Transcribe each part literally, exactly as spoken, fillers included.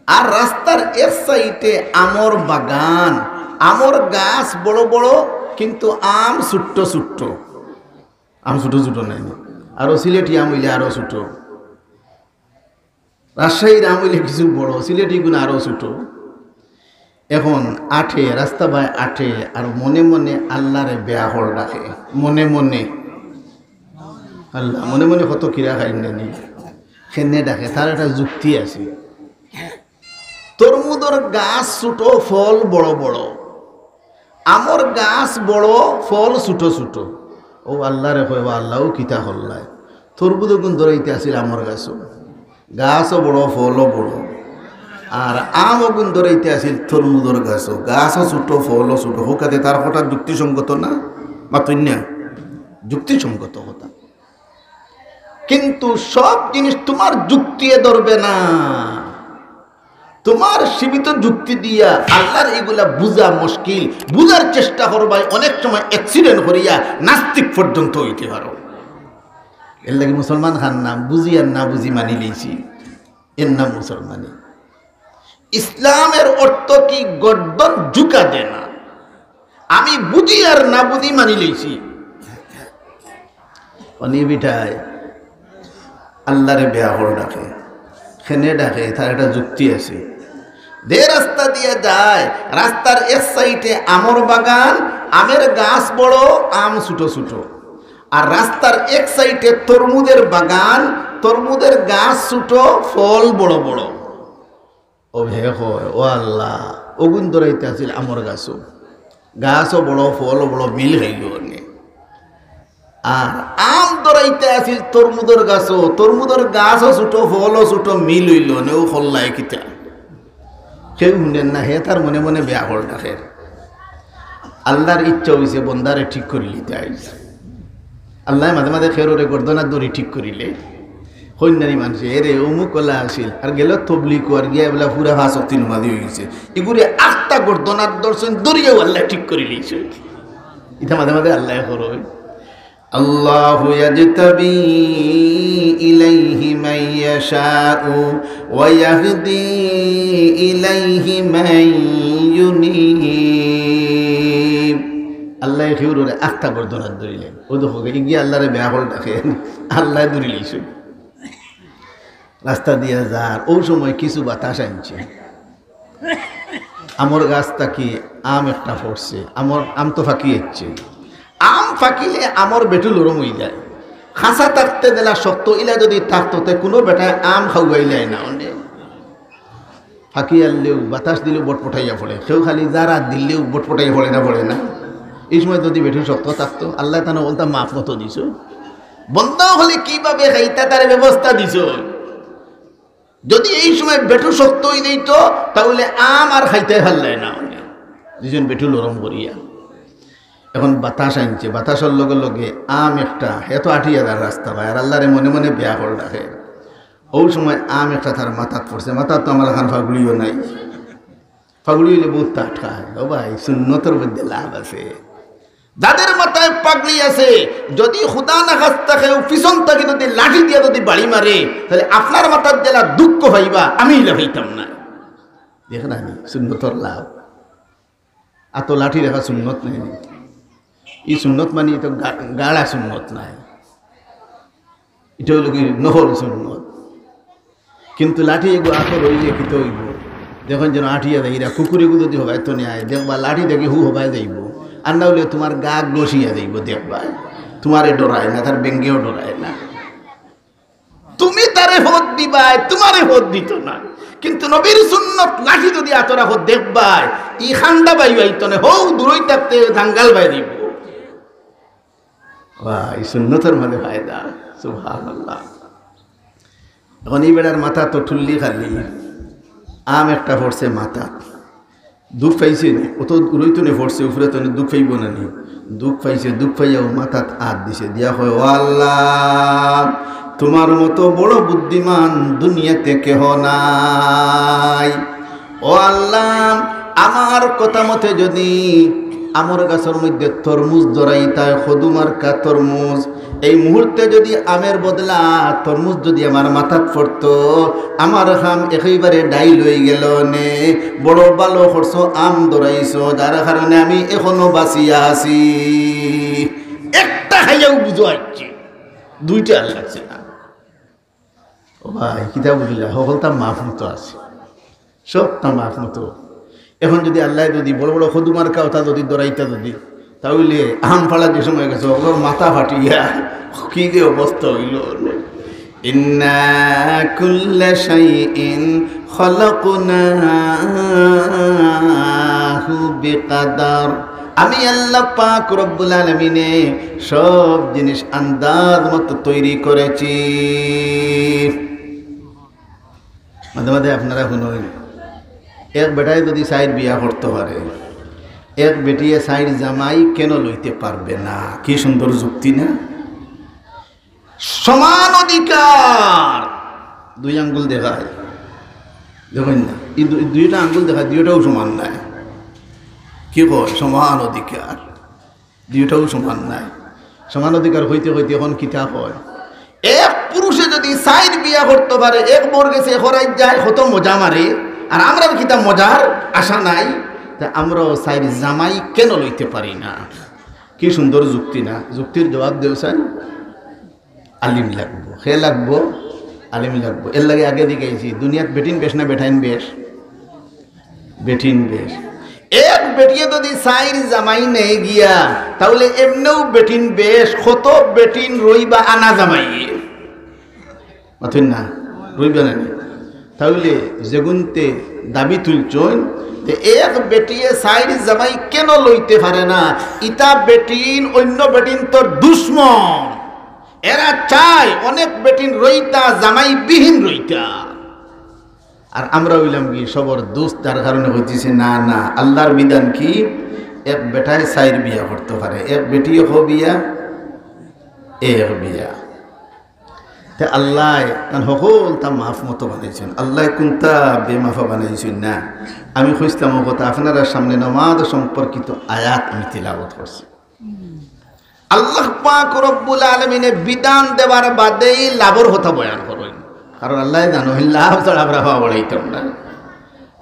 আর রাস্তার এক সাইডে আমর বাগান, আমর গাছ বড় বড়, কিন্তু আম ছোট্ট ছোট্ট। আম ছোট ছোট নাই নি? আরো সিলেটি আম অইলে আরো ছোট, রাজশাহীর আম অইলে কিছু বড়, সিলেটি গুণ আরো ছোট। এখন আটে, রাস্তা বায় আটে, আর মনে মনে আল্লারে বেয়াখল ডাকে। মনে মনে আল্লাহ, মনে মনে কত কিরা খাইন জানি, কেনে ডাকে, তার একটা যুক্তি আছে। তরমুজর গাছ ছোট, ফল বড় বড়, আমর গাছ বড়, ফল ছোট ছোট। ও আল্লারে কয়, "ও আল্লাহ, ও কিতা করলায়?" তরমুজ অগুন ধরাইতে আছিল আমর গাছও, গাছও বড়, ফলও বড়। আর আম অগুন ধরাইতে আছিল তরমুজর গাছও, গাছও ছোট, ফলও ছোট। হউকাতে তার কথা যুক্তিসঙ্গত না? মাতইন না? যুক্তিসঙ্গত কথা। কিন্তু সব জিনিস তোমার যুক্তিয়ে ধরবে না। তোমার সীমিত যুক্তি দিয়া আল্লার ইগুলা বুঝা মুশকিল। বুঝার চেষ্টা করবায়, অনেক সময় accident করিয়া নাস্তিক পর্যন্ত অইতে পারো। এরলাগি মুসলমান খান নাম বুঝি আর না বুঝি মানি লইছি, এর নাম মুসলমানি। ইসলামের অর্থ কি? গর্দন ঝুকা দেনা। আমি বুঝি আর না বুঝি মানি লইছি। অনি বিটায় আল্লারে বেয়াখল ডাকে, কেনে ডাকে, তার একটা যুক্তি আছে। যে রাস্তা দিয়া যায়, রাস্তার এক সাইডে আমর বাগান, আমের গাছ বড়, আম ছোট ছোট, আর রাস্তার এক সাইডে তরমুজের বাগান, তরমুজের গাছ ছোট, ফল বড় বড়। ও হে কয়, "ও আল্লাহ, অগুন ধরাইতে আছিল আমর গাছও, গাছও বড়, ফলও বড়, মিল অইল অনে। আর আম ধরাইতে আছিল তরমুজর গাছও, তরমুজর গাছও ছোট, ফলও ছোট, মিল অইল অনে, ও করলায় কিতা?" কেউ হুনের না, হে তার মনে মনে বেয়াখল ডাকের। আল্লার ইচ্ছা অইছে বন্দারে ঠিক করি লিতা আইছে। আল্লায় মাঝে মাঝে কেউররে গর্দনাত ধরি ঠিক করিলে, কইন না নি মানষে, "এরে অমুক অলা আছিল, আর গেল তবলিগো, আর গিয়া এবলা পুরা পাঁচ ওয়াক্ত নমাজি অইগেছে।" ইগুরে আখতা গর্দনাত ধরছইন, ধরিয়াউ আল্লায় ঠিক করি লইছইন। ইতা মাঝে মাঝে আল্লায় করইন। আল্লাহু ইয়াজতাবি ইলাইহি মান ইয়াশাউ ওয়া ইয়াহদি ইলাইহি মান ইউনীব। আল্লায় কেউররে আখতা গর্দনাত ধরিলে, ও দেখো, ইগিয়ে আল্লারে বেয়াখল ডাকে, আল্লায় ধরি লইছইন। রাস্তা দিয়া যার, অউ সময় কিছু বাতাস আইছে, আমর গাছ থাকি আম একটা পড়ছে, আমর আম তো ফাকি আইছে। আম ফাকিলে আমর বেটু লরম অইযায়। খাসা থাকতে যেলা শক্ত, ইলা যুদি থাকতো, তে কুনু বেটায় আম খাওয়াইলায় না অনে। ফাকি আনলেউ, বাতাস দিলেউ বটপটাইয়া পড়ে, কেউ খালি জারা দিলেউ বটপটাইয়া পড়ে না, পড়ে না? ই সময় যুদি বেটু শক্ত থাকতো, আল্লায় তানে অকলতা মাফ মতো দিছইন। বন্দা অকলে কিভাবে খাইতা তারে ব্যবস্থা দিছইন। যুদি ই সময় বেটু শক্ত অইযাইতো, তাইলে আম আর খাইতায় পারলায় না অনে। দিছইন বেটু লরম করিয়া। এখন বাতাস আইছে, বাতাসর লগে লগে আম একটা, হে তো আটিয়া যার রাস্তা বায়, আর আল্লারে মনে মনে বেয়াখল ডাকে। অউ সময় আম একটা তার মাথাত পড়ছে, মাথাত তো আমার এখান ফাগুড়িও নাই। ফাগুড়ি অইলে বউত টাটকা অয়। ও ভাই, সুন্নতর মধ্যে লাভ আছে। যাদের মাথায় পাগড়ি আছে, যুদি খুদা না খাস্তা কেউ পিছন থাকি যুদি লাঠি দিয়া যুদি বাড়ি মারে, তাইলে আপনার মাথাত যেলা দুঃখ পাইবা, আমি ইলা পাইতাম না। দেখরা নি সুন্নতর লাভ। আর তো লাঠি রাখা সুন্নত নায় নি। ই সুন্নত মানি তো গা-, গাড়া সুন্নত নায়। ইটা অইলো কি নফল সুন্নত। কিন্তু লাঠি এগু আতো রইলে কিতা অইবো? দেখইন যেন আটিয়া যাইরা, কুকুর এগু যুদি হবায় তো নিয়া আয়, দেখবা লাঠি থাকি হু হবায় যাইবো। আর না অইলে তুমার গা ঘষিয়া যাইবো, দেখবা। তুমারে ডরায় না, তার বেঙ্গেও ডরায় না। তুমি তারে পথ দিবায়, তুমারে পথ দিতো না। কিন্তু নবীর সুন্নত লাঠি যুদি আতো রাখো দেখবায়, ই খান্দা বায়ু আইতো না, হউ দূরই থাকতে জাঙ্গাল বায় দিবো। বাহ, ই সুন্নতর মাঝে ফায়দা। সুবহানাল্লাহ। এখন ই বেটার মাথাত তো ঠুল্লি খালি, আম একটা পড়ছে মাথাত। দুখ পাইছে নি? অত দূরই তো নি পড়ছে, উপরে তো নি দুখ পাইবো না নি? দুখ পাইছে, দুখ পাইয়া অউ মাথাত আত দিছে, দিয়া কয়, "ও আল্লাহ, তুমার মতো বড় বুদ্ধিমান দুনিয়াতে কেহ নাই। ও আল্লাহ, আমার কথা মতে যুদি আমর গাছর মধ্যে তরমুজ ধরাইতায়, কদু মার্কা তরমুজ। এই মুহূর্তে যদি আমের বদলা তরমুজ যদি আমার মাথাত পড়তো, আমার কাম একেবারে ডাইল অইগেলো নে। বড় ভালো করছো, আম ধরাইছো, যার কারণে আমি এখনো বাঁচিয়া আছি। একটা খাইয়াউ বুঝো আইছে, দুইটা আর লাগছে না। ও ভাই, কিতা বুঝলা? হকলতা মাফ মতো আছে, সবতা মাফ মতো। এখন যদি আল্লায় যদি বড় বড় কদু মার্কা অতা যদি ধরাইতা যদি, তাইলে আম ফাড়া যে সময় গেছে, হকলর মাথা ফাটিয়া কি যে অবস্থা অইলো। إنا كل شيء خلقناه بقدر। আমি আল্লাহ পাক রব্বুল আলামিনে সব জিনিস আন্দাজ মতো তৈরি করেছি। মাঝে মাঝে আপনারা হুনইন, এক বেটায় যদি চাইর বিয়া করতো পারে, এক বেটিয়ে চাইর জামাই কেন লইতে পারবে না? কি সুন্দর যুক্তি না? সমান অধিকার, দুই আঙ্গুল দেখায়, দেখইন না, এই দু-, দুইটা আঙ্গুল দেখায়, দুইটাও সমান নায়। কি কয়? সমান অধিকার, দুইটাও সমান নায়। সমান অধিকার কইতে কইতে এখন কিতা কয়? এক পুরুষে যদি চাইর বিয়া করতো পারে, এক বউর গেছে, এক রাইত যায়, কত মজা মারে, আর আমরার কিতা মজার আশা নাই, তে আমরাও চাইর জামাই কেন লইতে পারি না? কি সুন্দর যুক্তি না? যুক্তির জবাব দেও চাই। আলিম লাগবো। কে লাগবো? আলিম লাগবো। এর লাগি আগে দিকে আইছি, দুনিয়াত বেটিন বেশ না বেটাইন বেশ? বেটিন বেশ। এক বেটিয়ে যদি চাইর জামাই নেয় গিয়া, তাইলে এমনেও বেটিন বেশ, কত বেটিন রইবা আনা জামাই। মাতইন না, রইবা না নি? তাইলে যেগুনতে দাবি তুলছইন যে এক বেটিয়ে চাইর জামাই কেন লইতে পারে না, ইতা বেটিন অন্য বেটিনতর দুশমন। এরা চায় অনেক বেটিন রইতা, জামাই বিহীন রইতা। আর আমরা অইলাম কি সবর দুস্ত, যার কারণে কইতেছি না, না, আল্লাহর বিধান কি? এক বেটায় চাইর বিয়া করতো পারে, এক বেটিয়ে ক বিয়া? এক বিয়া। তে আল্লায় তান হকলতা মাফ মতো বানাইছইন, আল্লায় কুনতা বেমাফা বানাইছইন না। আমি কইছলাম ও কথা, আপনারার সামনে নমাজ সম্পর্কিত আয়াত আমি তিলাওয়াত করছি। আল্লাহ পাক রব্বুল আলামিনে বিধান দেওয়ার বাদেই লাভর কথা বয়ান করইন, কারণ আল্লায় জানইন লাভ ছাড়া আমরা হওয়া বাড়াইতাম না।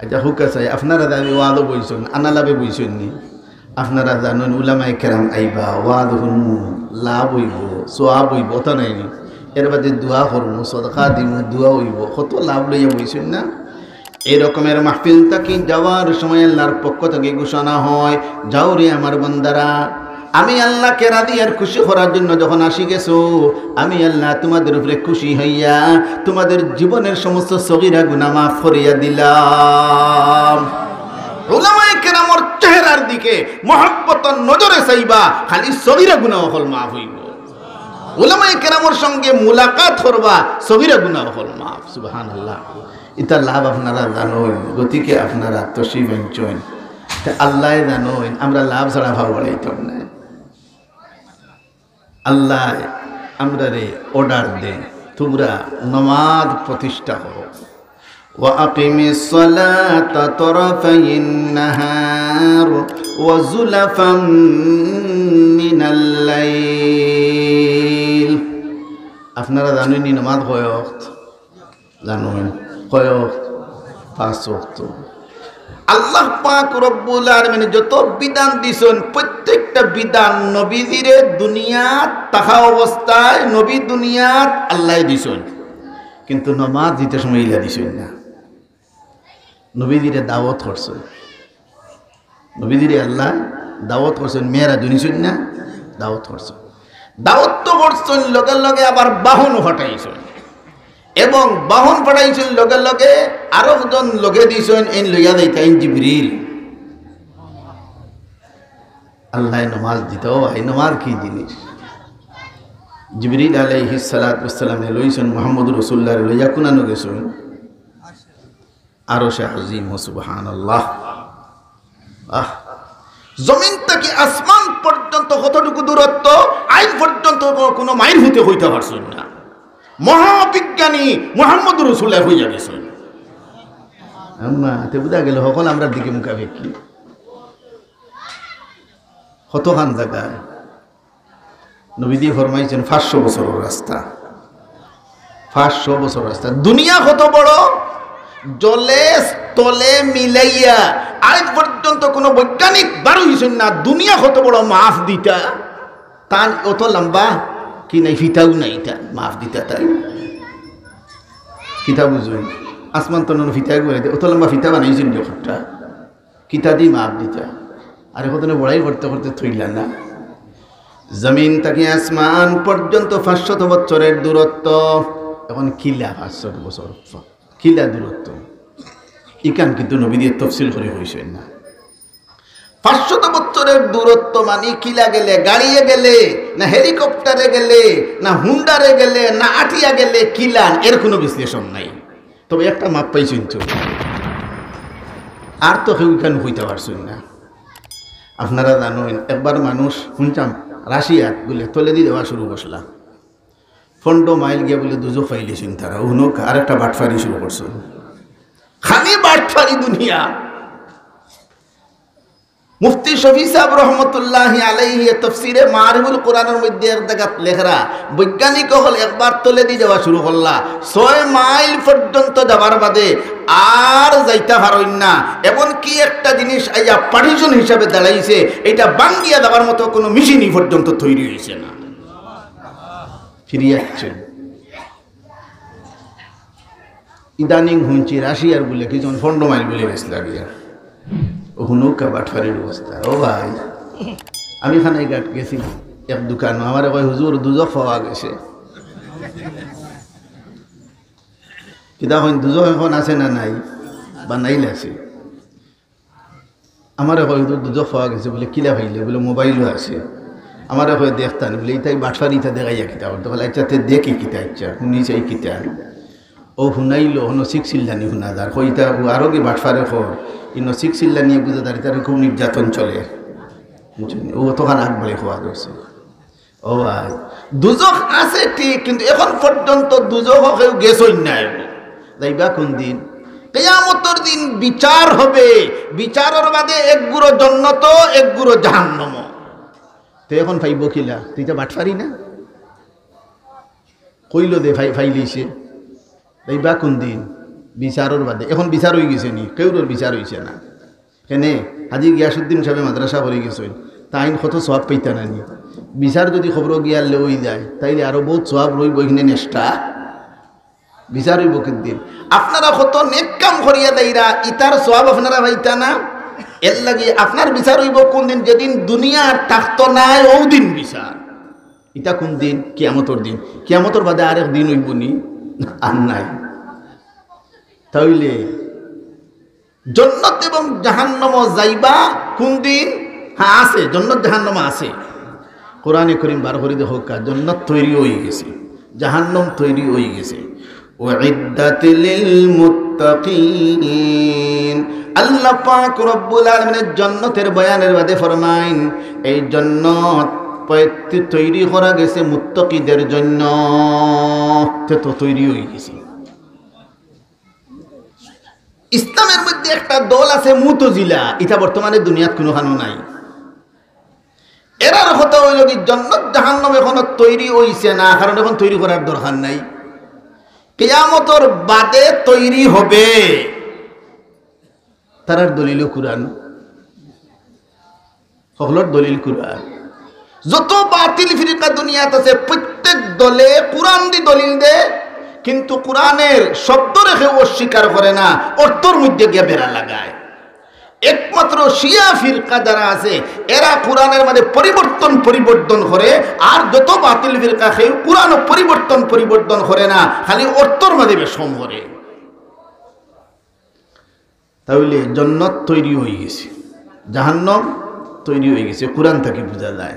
আচ্ছা, হুকা চাই, আপনারা দাবি ওয়াজও বইছইন, আনা লাভে বইছইন নি? আপনারা জানইন উলামায়ে কেরাম আইবা, ওয়াজ হুনমু, লাভ অইবো, সওয়াব অইবো, অতা নায় নি? এর বাদে দোয়া করমু, সদকা দিমু, দোয়া অইবো, কত লাভ লইয়া বইছইন না? এই রকমের মাহফিল থাকি যাওয়ার সময় আল্লাহর পক্ষ থাকি ঘোষণা হয়, "যাও রে আমার বান্দারা, আমি আল্লাহকে রাজি আর খুশি করার জন্য যখন আসি গেছো, আমি আল্লাহ তোমাদের উপরে খুশি হইয়া তোমাদের জীবনের সমস্ত সগিরা গুনাহ মাফ করিয়া দিলাম।" উলামায়ে কেরামর চেহারার দিকে মহব্বতর নজরে চাইবা, খালি সগিরা গুনাহ অকল মাফ অইবো। উলামায়ে কেরামর সঙ্গে মুলাকাত করবা, সগিরা গুনাহ অকল মাফ। সুবহানাল্লাহ। ইতা লাভ আপনারা জানইন, গতিকে আপনারা তশরিফ আনছইন। তে আল্লায় জানইন, আমরা লাভ ছাড়া হওয়া বাড়াইতাম না। আল্লায় আমরারে অর্ডার দেন, "তোমরা নমাজ প্রতিষ্ঠা করো।" وأقم الصلاة طرفي النهار وزلفا من الليل। আপনারা জানইন নি নমাজ কয় ওয়াক্ত? জানইন কয় ওয়াক্ত? পাঁচ ওয়াক্ত। আল্লাহ পাক রব্বুল আলামিনে যত বিধান দিছইন, প্রত্যেকটা বিধান নবীজিরে দুনিয়াত থাকা অবস্থায় নবী দুনিয়াত আল্লায় দিছইন, কিন্তু নমাজ দিতে সময় ইলা দিছইন না। নবীজিরে দাওয়াত করছইন, নবীজিরে আল্লায় দাওয়াত করছইন, মেরাজ হুনছইন না? দাওয়াত করছইন, দাওয়াত তো করছইন, লগে লগে আবার বাহনও পাঠাইছইন, এবং বাহন পাঠাইছইন লগে লগে আরো জন লগে দিছইন, এইন লইয়া যাইতা, এইন জিবরিল। আল্লায় নমাজ দিতা, ও ভাই, নমাজ কি জিনিস? জিবরিল আলাইহিস সালাতু ওয়াস সালামে লইছইন, মুহাম্মদুর রাসূলুল্লাহরে লইয়া কুনানো গেছইন? আরশে আজিম। সুবহানাল্লাহ। আহ, জমিন থাকি আসমান পর্যন্ত কতটুকু দূরত্ব, আইজ পর্যন্ত কো-, কোনো মাইল ফুতে কইতা পারছইন না। মহাবিজ্ঞানী মুহাম্মদুর রাসূলুল্লাহ কইয়া গেছইন। আম্মা, তে বুঝা গেল, হকল আমরার দিকে মুখাপেক্ষী। কতখান জাগা? নবীজি ফরমাইছইন, পাঁচশো বছরর রাস্তা। পাঁচশো বছর রাস্তা। দুনিয়া কত বড়, জলে স্থলে মিলাইয়া আইজ পর্যন্ত কোনো বৈজ্ঞানিক বার অইছইন না, দুনিয়া কত বড় মাফ দিতা। তান অত লম্বা কি নাই, ফিতাও নাই ইতা মাফ দিতা তাই। কিতা বুঝইন, আসমান তনর ফিতা একবারে দে, অত লম্বা ফিতা বানাইছইন যখনটা। কিতা দি মাপ দিতা? আরে কতনে বড়াই করতে করতে থইলা না? জমিন থাকি আসমান পর্যন্ত পাঁচশত বছরের দূরত্ব। এখন কিলা পাঁচশত বছর, কিলা দূরত্ব? ইখান কিন্তু নবীজিয়ে তফসিল করি কইছইন না। পাঁচশত বছরের দূরত্ব মানি কিলা গেলে, গাড়িয়ে গেলে, না হেলিকপ্টারে গেলে, না হুন্ডারে গেলে, না আটিয়া গেলে, কিলান, এর কোনো বিশ্লেষণ নাই। তবে একটা মাপ পাইছইন তো। আর তো কেউ ইখান কইতা পারছইন না। আপনারা জানইন, একবার মানুষ হুনছলাম রাশিয়াত বুলে তলেদি যাওয়া শুরু করছলা। পনরো মাইল গিয়া বুলে দুজখ পাইলিছইন তারা। হুনউক্কা, আরেকটা বাটফারি শুরু করছইন। খালি বাটফারি দুনিয়া। মুফতি শফি সাব রহমতুল্লাহি আলাইহি তফসিরে মারিফুল কোরআনর মধ্যে এক জাগাত লেখরা, বৈজ্ঞানিক অকল একবার তলেদি যাওয়া শুরু করলা, ছয় মাইল পর্যন্ত যাবার বাদে আর যাইতা পারইন না। এমনকি একটা জিনিস আইয়া partition হিসাবে দাঁড়াইছে, ইটা ভাঙ্গিয়া যাবার মতো কোনো মেশিনই পর্যন্ত তৈরি অইছে না। ফিরিয়া আইছে। ইদানিং হুনছি রাশিয়ার বুলে কিজন পনরো মাইল বুলে গেছলা গিয়া। ও হুনউক্কা বাটফারির অবস্থা। ও ভাই, আমি কানাইঘাট গেছি এক দোকানো, আমারে কয়, "হুজুর, দুজখ পাওয়া গেছে।" কিতা কইন, দুজখ এখন আছে না নাই? বানাইল আছে। আমারে কয়, "হুজুর, দুজখ পাওয়া গেছে।" বুলে, "কিলা পাইলে?" বুলে, "মোবাইলও আছে।" আমারে কয়, "দেখতাম।" বুলে, "ইতাই বাটফারি, ইতা দেখাইয়া কিতা করতো?" বুলে, "আচ্ছা, তে দেখি কিতা, আচ্ছা, হুনি চাই কিতা।" ও হুনাইলো, হনো সিক্স চিল্লানি হুনা যার। কয়, "ইতা ও আরো কি বাটফারে কর?" ইনো সিক্স চিল্লানি বুঝা যার, ইতার খুব নির্যাতন চলে। বুঝছইন? ও অতখান আগ বাড়ি খোয়া ধরছে। ও ভাই, দুজখ আছে ঠিক, কিন্তু এখন পর্যন্ত দুজখো কেউ গেছইন না। যাইবা কোন দিন? কিয়ামতর দিন বিচার হবে, বিচারর বাদে এক গুঁড়ো জন্নতো, এক গুঁড়ো জাহান্নামো। তে এখন পাইবো কিলা? তে ইতা বাটফারি না? কইলো দে পাই-, পাইলিছে। যাইবা কোন দিন? বিচারর বাদে। এখন বিচার অইগেছে নি? কেউরর বিচার অইছে না। কেনে? হাজী গিয়াসউদ্দিন সাবে মাদ্রাসা করি গেছইন, তাইন কত সওয়াব পাইতা না নি? বিচার যুদি কবরো গিয়া লই যায়, তাইলে আরো বউত সওয়াব রইবো ইখানে নেশটা। বিচার অইবো কোন দিন? আপনারা কত নেক কাম করিয়া যাইরা, ইতার সওয়াব আপনারা পাইতা না? এরলাগি আপনার বিচার অইবো কোন দিন? যেদিন দুনিয়া আর থাকতো নায়, অউ দিন বিচার। ইতা কোন দিন? কিয়ামতর দিন। কিয়ামতর বাদে আরেক দিন অইবো নি? আর নাই। তাইলে জন্নত এবং জাহান্নামো যাইবা কোন দিন? হ্যাঁ, আছে, জন্নত জাহান্নাম আছে। কোরআনে করিম বার করি দেখউক্কা, জন্নত তৈরি অইগেছে, জাহান্নাম তৈরি অইগেছে। উইদ্দাত লিল মুত্তাকিন। আল্লাহ পাক রব্বুল আলামিনের জন্নতের বয়ানের বাদে ফরমাইন, এই জন্নত পয়ত্তি তৈরি করা গেছে মুত্তাকিদের জন্য। তে তো তৈরি অইগেছে। ইসলামের মধ্যে একটা দল আছে মুতজিলা, ইতা বর্তমানে দুনিয়াত কুনুখানো নাই। এরার কথা অইলো কি, জন্নত জাহান্নাম এখনো তৈরি অইছে না, কারণ এখন তৈরি করার দরকার নাই, কিয়ামতর বাদে তৈরি হবে। তারার দলিলও কুরআন। হকলর দলিল কুরআন। যত বাতিল ফিরকা দুনিয়াত আছে, প্রত্যেক দলে কুরআন দি দলিল দে, কিন্তু কুরআনের শব্দরে কেউ অস্বীকার করে না, অর্থর মধ্যে গিয়া বেড়া লাগায়। একমাত্র শিয়া ফিরকা যারা আছে, এরা কুরআনের মাঝে পরিবর্তন পরিবর্তন করে, আর যত বাতিল ফিরকা কেউ কুরআনও পরিবর্তন পরিবর্তন করে না, খালি অর্থর মাঝে বেশকম করে। তাইলে জন্নত তৈরি অইগেছে, জাহান্নাম তৈরি অইগেছে, কুরআন থাকি বুঝা যায়।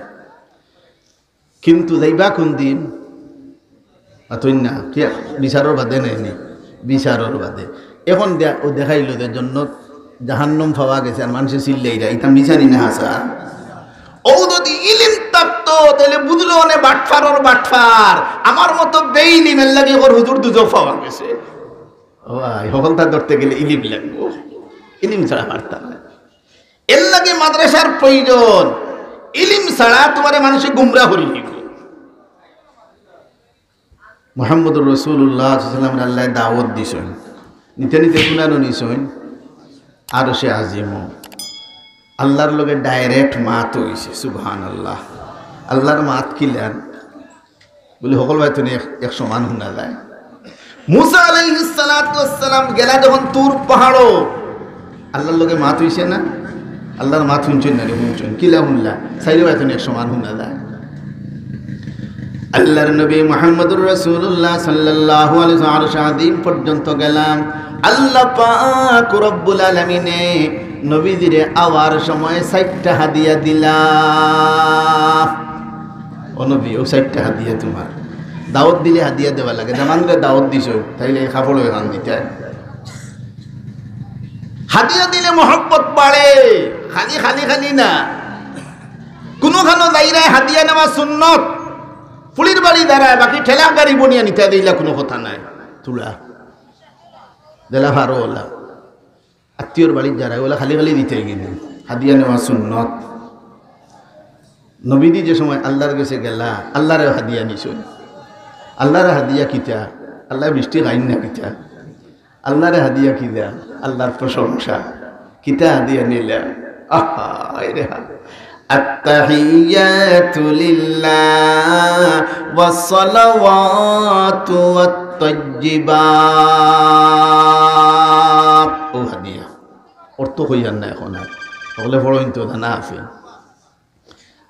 কিন্তু যাইবা কোন দিন? আতই না, কি বিচারর বাদে নায় নি? বিচারর বাদে। এখন দে-, ও দেখাইলো যে জন্নত, জাহান্নাম পাওয়া গেছে, আর মানষে চিল্লাইরা, ইতা মিছা নি না হাছা? ও যদি ইলিম থাকতো, তাইলে বুঝলো অনে বাটফারর বাটফার, আমার মতো বেইলিমের লাগি ওর হুজুর দুজখ পাওয়া গেছে। ও ভাই, হকলতা ধরতে গেলে ইলিম লাগবো, ইলিম ছাড়া পারতাম না। এরলাগি মাদ্রাসার প্রয়োজন। ইলিম ছাড়া তুমারে মানষে গুমরা করি নিব। মুহাম্মদুর রাসূলুল্লাহ সাল্লাল্লাহু আলাইহি ওয়াসাল্লামরে আল্লায় দাওয়াত দিছইন, নিতে নিতে কুনানো নিছইন আরশে আজিমো। আল্লাহর লগে direct মাত অইছে। সুবহানাল্লাহ। আল্লাহর মাত কিলান? বলি, হকল ভাই তুমি এক, এক সমান হুনা যায়। মুসা আলাইহিস সালাতু ওয়াস সালাম গেলা যখন তুর পাহাড়ো, আল্লাহর লগে মাত অইছে না? আল্লাহর মাত হুনছইন না রে, হুনছইন। কিলা হুনলা? চাইরো ভাই তুমি এক সমান হুনা যায়। আল্লাহর নবী মুহাম্মদুর রাসূলুল্লাহ সাল্লাল্লাহু আলাইহি ওয়াসাল্লাম আরশে আজিম পর্যন্ত গেলাম। আল্লাহ পাক রব্বুল আলামিনে নবীজিরে আওয়ার সময় চাইরটা হাদিয়া দিলা। ও নবী, অউ চাইরটা হাদিয়া তুমার। দাওয়াত দিলে হাদিয়া দেওয়া লাগে। জামানরে দাওয়াত দিছো, তাইলে এই কাপড় অখান দিতা। হাদিয়া দিলে মহব্বত বাড়ে, খালি, খালি, খালি না। কুনুখানো যাইরায় হাদিয়া নেওয়া সুন্নত। ফুড়ির বাড়ি দাঁড়ায়, বাকি ঠেলা গাড়ি বনিয়া নিতা দিলা, কুনু কথা নাই। তুলা। দিলা ফারো ওলা। আত্মীয়র বাড়িত যারা, ওলা খালি খালি দিতে গেলে হাদিয়া নেওয়া সুন্নত। নবীজি যে সময় আল্লাহর গেছে গেলা, আল্লাহরে হাদিয়া নিছইন। আল্লাহরে হাদিয়া কিতা? আল্লাহ মিষ্টি খাইন না কিতা? আল্লাহরে হাদিয়া কিতা? আল্লাহর প্রশংসা। কিতা হাদিয়া নিলা? আহা, এরে হা। التحيات لله والصلوات والطيبات. ও হাদিয়া। অর্থ কইয়ার না এখন আর। হকলে পড়ইন তো জানা আছে।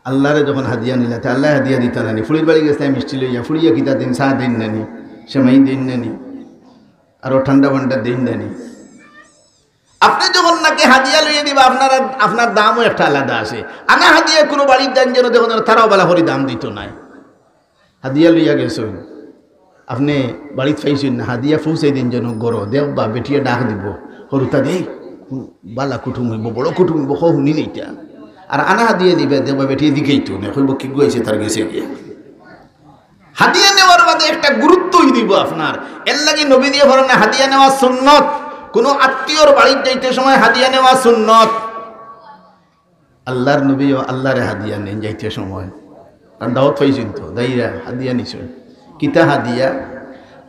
আল্লাহরে যখন হাদিয়া নিলা, তে আল্লাহ হাদিয়া দিতা নানি। ফুড়ির বাড়ি গেছলায় মিষ্টি লইয়া, ফুড়িয়ে কিতা দিন, চা দিন নানি, সেমাই দিন নানি, আরো ঠান্ডা বান্ডা দিন নানি। আপনে যখন নাকি হাদিয়া লইয়া দিবা, আপনার, আপনার দামও একটা আলাদা আছে। আনা হাদিয়া কুনু বাড়িত যাইন যেন দেখইন যেন তারাও বালা করি দাম দিতো নায়। হাদিয়া লইয়া গেছইন, আপনে বাড়িত পাইছইন না, হাদিয়া পৌঁছাই দিন যেন ঘরো, দেখবা বেটিয়ে ডাক দিব, হুরুতা দেই, বালা কুটুম অইবো, বড় কুটুম অইবো, কও হুনি নেইতা। আর আনা হাদিয়া দিবা, দেখবা বেটিয়ে দিকেই তো না, কইবো কি গো অইছে তার গেছে গিয়া। হাদিয়া নেওয়ার মাঝে একটা গুরুত্বই দিব আপনার। এর লাগি নবীজিয়ে ফরমাইন না, হাদিয়া নেওয়া সুন্নত। কুনু আত্মীয়র বাড়িত যাইতে সময় হাদিয়া নেওয়া সুন্নত। আল্লাহর নবীও আল্লাহরে হাদিয়া নেইন যাইতে সময়। আর দাওয়াত পাইছইন তো, যাইরা হাদিয়া নিছইন। কিতা হাদিয়া?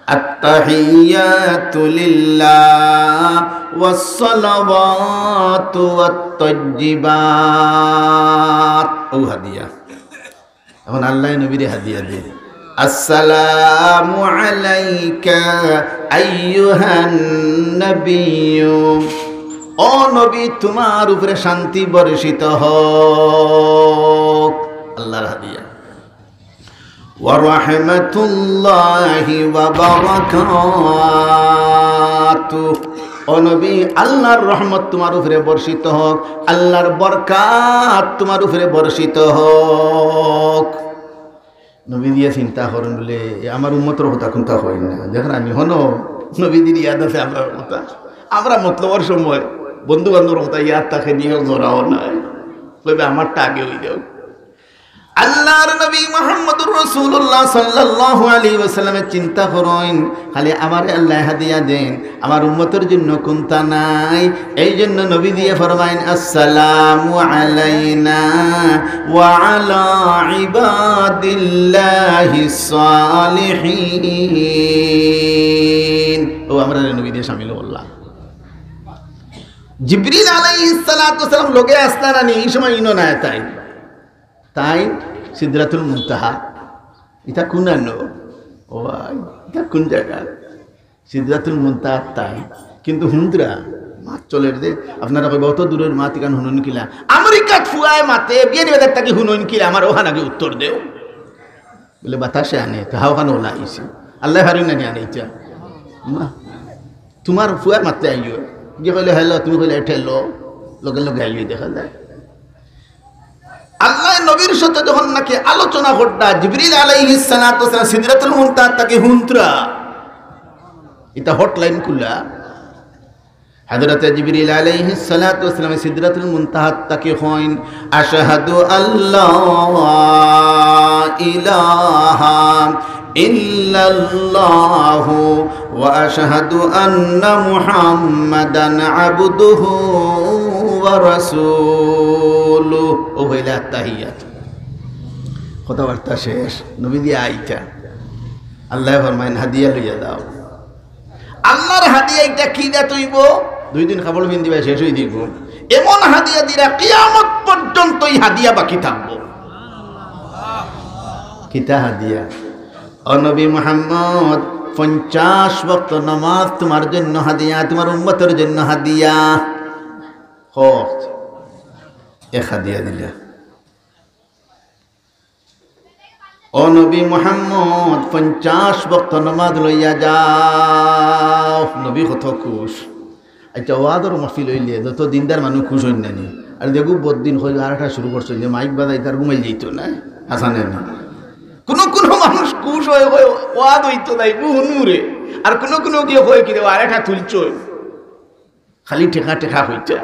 التحيات لله والصلوات والطيبات. ও হাদিয়া। এখন আল্লাহ নবীরে হাদিয়া দেইন। السلام عليك أيها النبي. ও নবী, তুমার উপরে শান্তি বর্ষিত হোক। আল্লাহর হাদিয়া। ورحمة الله وبركاته. ও নবী, আল্লাহর রহমত তুমার উপরে বর্ষিত হোক, আল্লাহর বরকাত তুমার উপরে বর্ষিত হোক। নবীজিয়ে চিন্তা করইন বলে, "এ আমার উম্মতর কথা কুনতা কইন না।" দেখইন আমি হনো নবীজির ইয়াদ আছে আমরার কথা। আমরা মতলবর সময় বন্ধু বান্ধবর কথা ইয়াদ থাকে নিয়ে জোরাও নাই। কইবে, "আমারটা আগে অইযাউক।" আল্লাহর নবী মুহাম্মদুর রাসূলুল্লাহ সাল্লাল্লাহু আলাইহি ওয়াসাল্লামে চিন্তা করইন, খালি আমারে আল্লাহ হাদিয়া দেইন, আমার উম্মতর জন্য কুনতা নাই। এই জন্য নবীজিয়ে ফরমাইন, السلام علينا وعلى عباد الله الصالحين. ও আমরা নবীজিয়ে শামিল অইলা। জিবরিল আলাইহিস সালাতু ওয়াস সালাম লগে আছলা নানি, ই সময় ইনো নাই তাইন। তাইন সিদরাতুল মুনতাহা। ইটা কুনানো? ও ভাই, ইটা কুন জাগা? সিদরাতুল মুনতাহা তাইন। কিন্তু হুনরা, মাত চলের যে, আপনারা কইবা, "অত দূরের মাত ইখান হুনইন কিলা?" আমেরিকাত ফুয়ায় মাতে, বিয়ানীবাজার থাকি হুনইন কিলা? আমার অখান আগে উত্তর দেও। বলে, "বাতাসে আনে, তাহা অখান ওলা আইছে।" আল্লাহ হারুন না জানে ইটা। না। তুমার ফুয়ায় মাতলে আইও। গিয়ে কইলে, "Hello", তুমি কইলে, "Hello", লগে লগে আইও, দেখা যায়। আল্লাহ নবীর সাথে যখন নাকি আলোচনা করতা, জিবরিল আলাইহিস সালাতু ওয়াস সালাম সিদরাতুল মুনতাহা থাকি হুনতরা, ইটা hotline খুলা। হযরত জিবরিল আলাইহিস সালাতু ওয়াস সালাম সিদরাতুল মুনতাহা থাকি কইন, "আশহাদু আল্লা ইলাহা ইল্লাল্লাহু ওয়া আশহাদু আন্না মুহাম্মাদান আবদুহু ওয়া রাসূলুহু।" ও হইলে আত্তাহিয়াত। কথাবার্তা শেষ, নবীজি আইতা। আল্লায় ফরমাইন, "হাদিয়া লইয়া যাও।" আল্লার হাদিয়া ইটা কি জাত অইবো? দুই দিন কাপড় পিন্দিবায়, শেষ অই দিবো। এমন হাদিয়া দিরা, কিয়ামত পর্যন্ত ই হাদিয়া বাকি থাকবো। কিতা হাদিয়া? "ও নবী মুহাম্মদ, পঞ্চাশ ওয়াক্ত নামাজ তুমার জন্য হাদিয়া, তুমার উম্মতর জন্য হাদিয়া।" হক, এক হাদিয়া দিলা। "ও নবী মুহাম্মদ, পঞ্চাশ ওয়াক্ত নামাজ লইয়া যাও।" নবী কত খুশ। আচ্ছা, ওয়াজর মাহফিল অইলে যত দিনদার মানুষ খুশ অইন না নি? আর দেখো, বদিন কইল, "আরেকটা শুরু করছইন যে মাইক বাজাইতা, আর ঘুমাই যাইতো না।" হাছা না নি? কুনু কুনু মানুষ খুশ অয়, কয়, "ওয়াজ অইতো নায়, হুনুরে।" আর কুনু কুনু গিয়া কয়, "কিরে, আরেকটা তুলছইন।" খালি টেকা টেকা অইতো।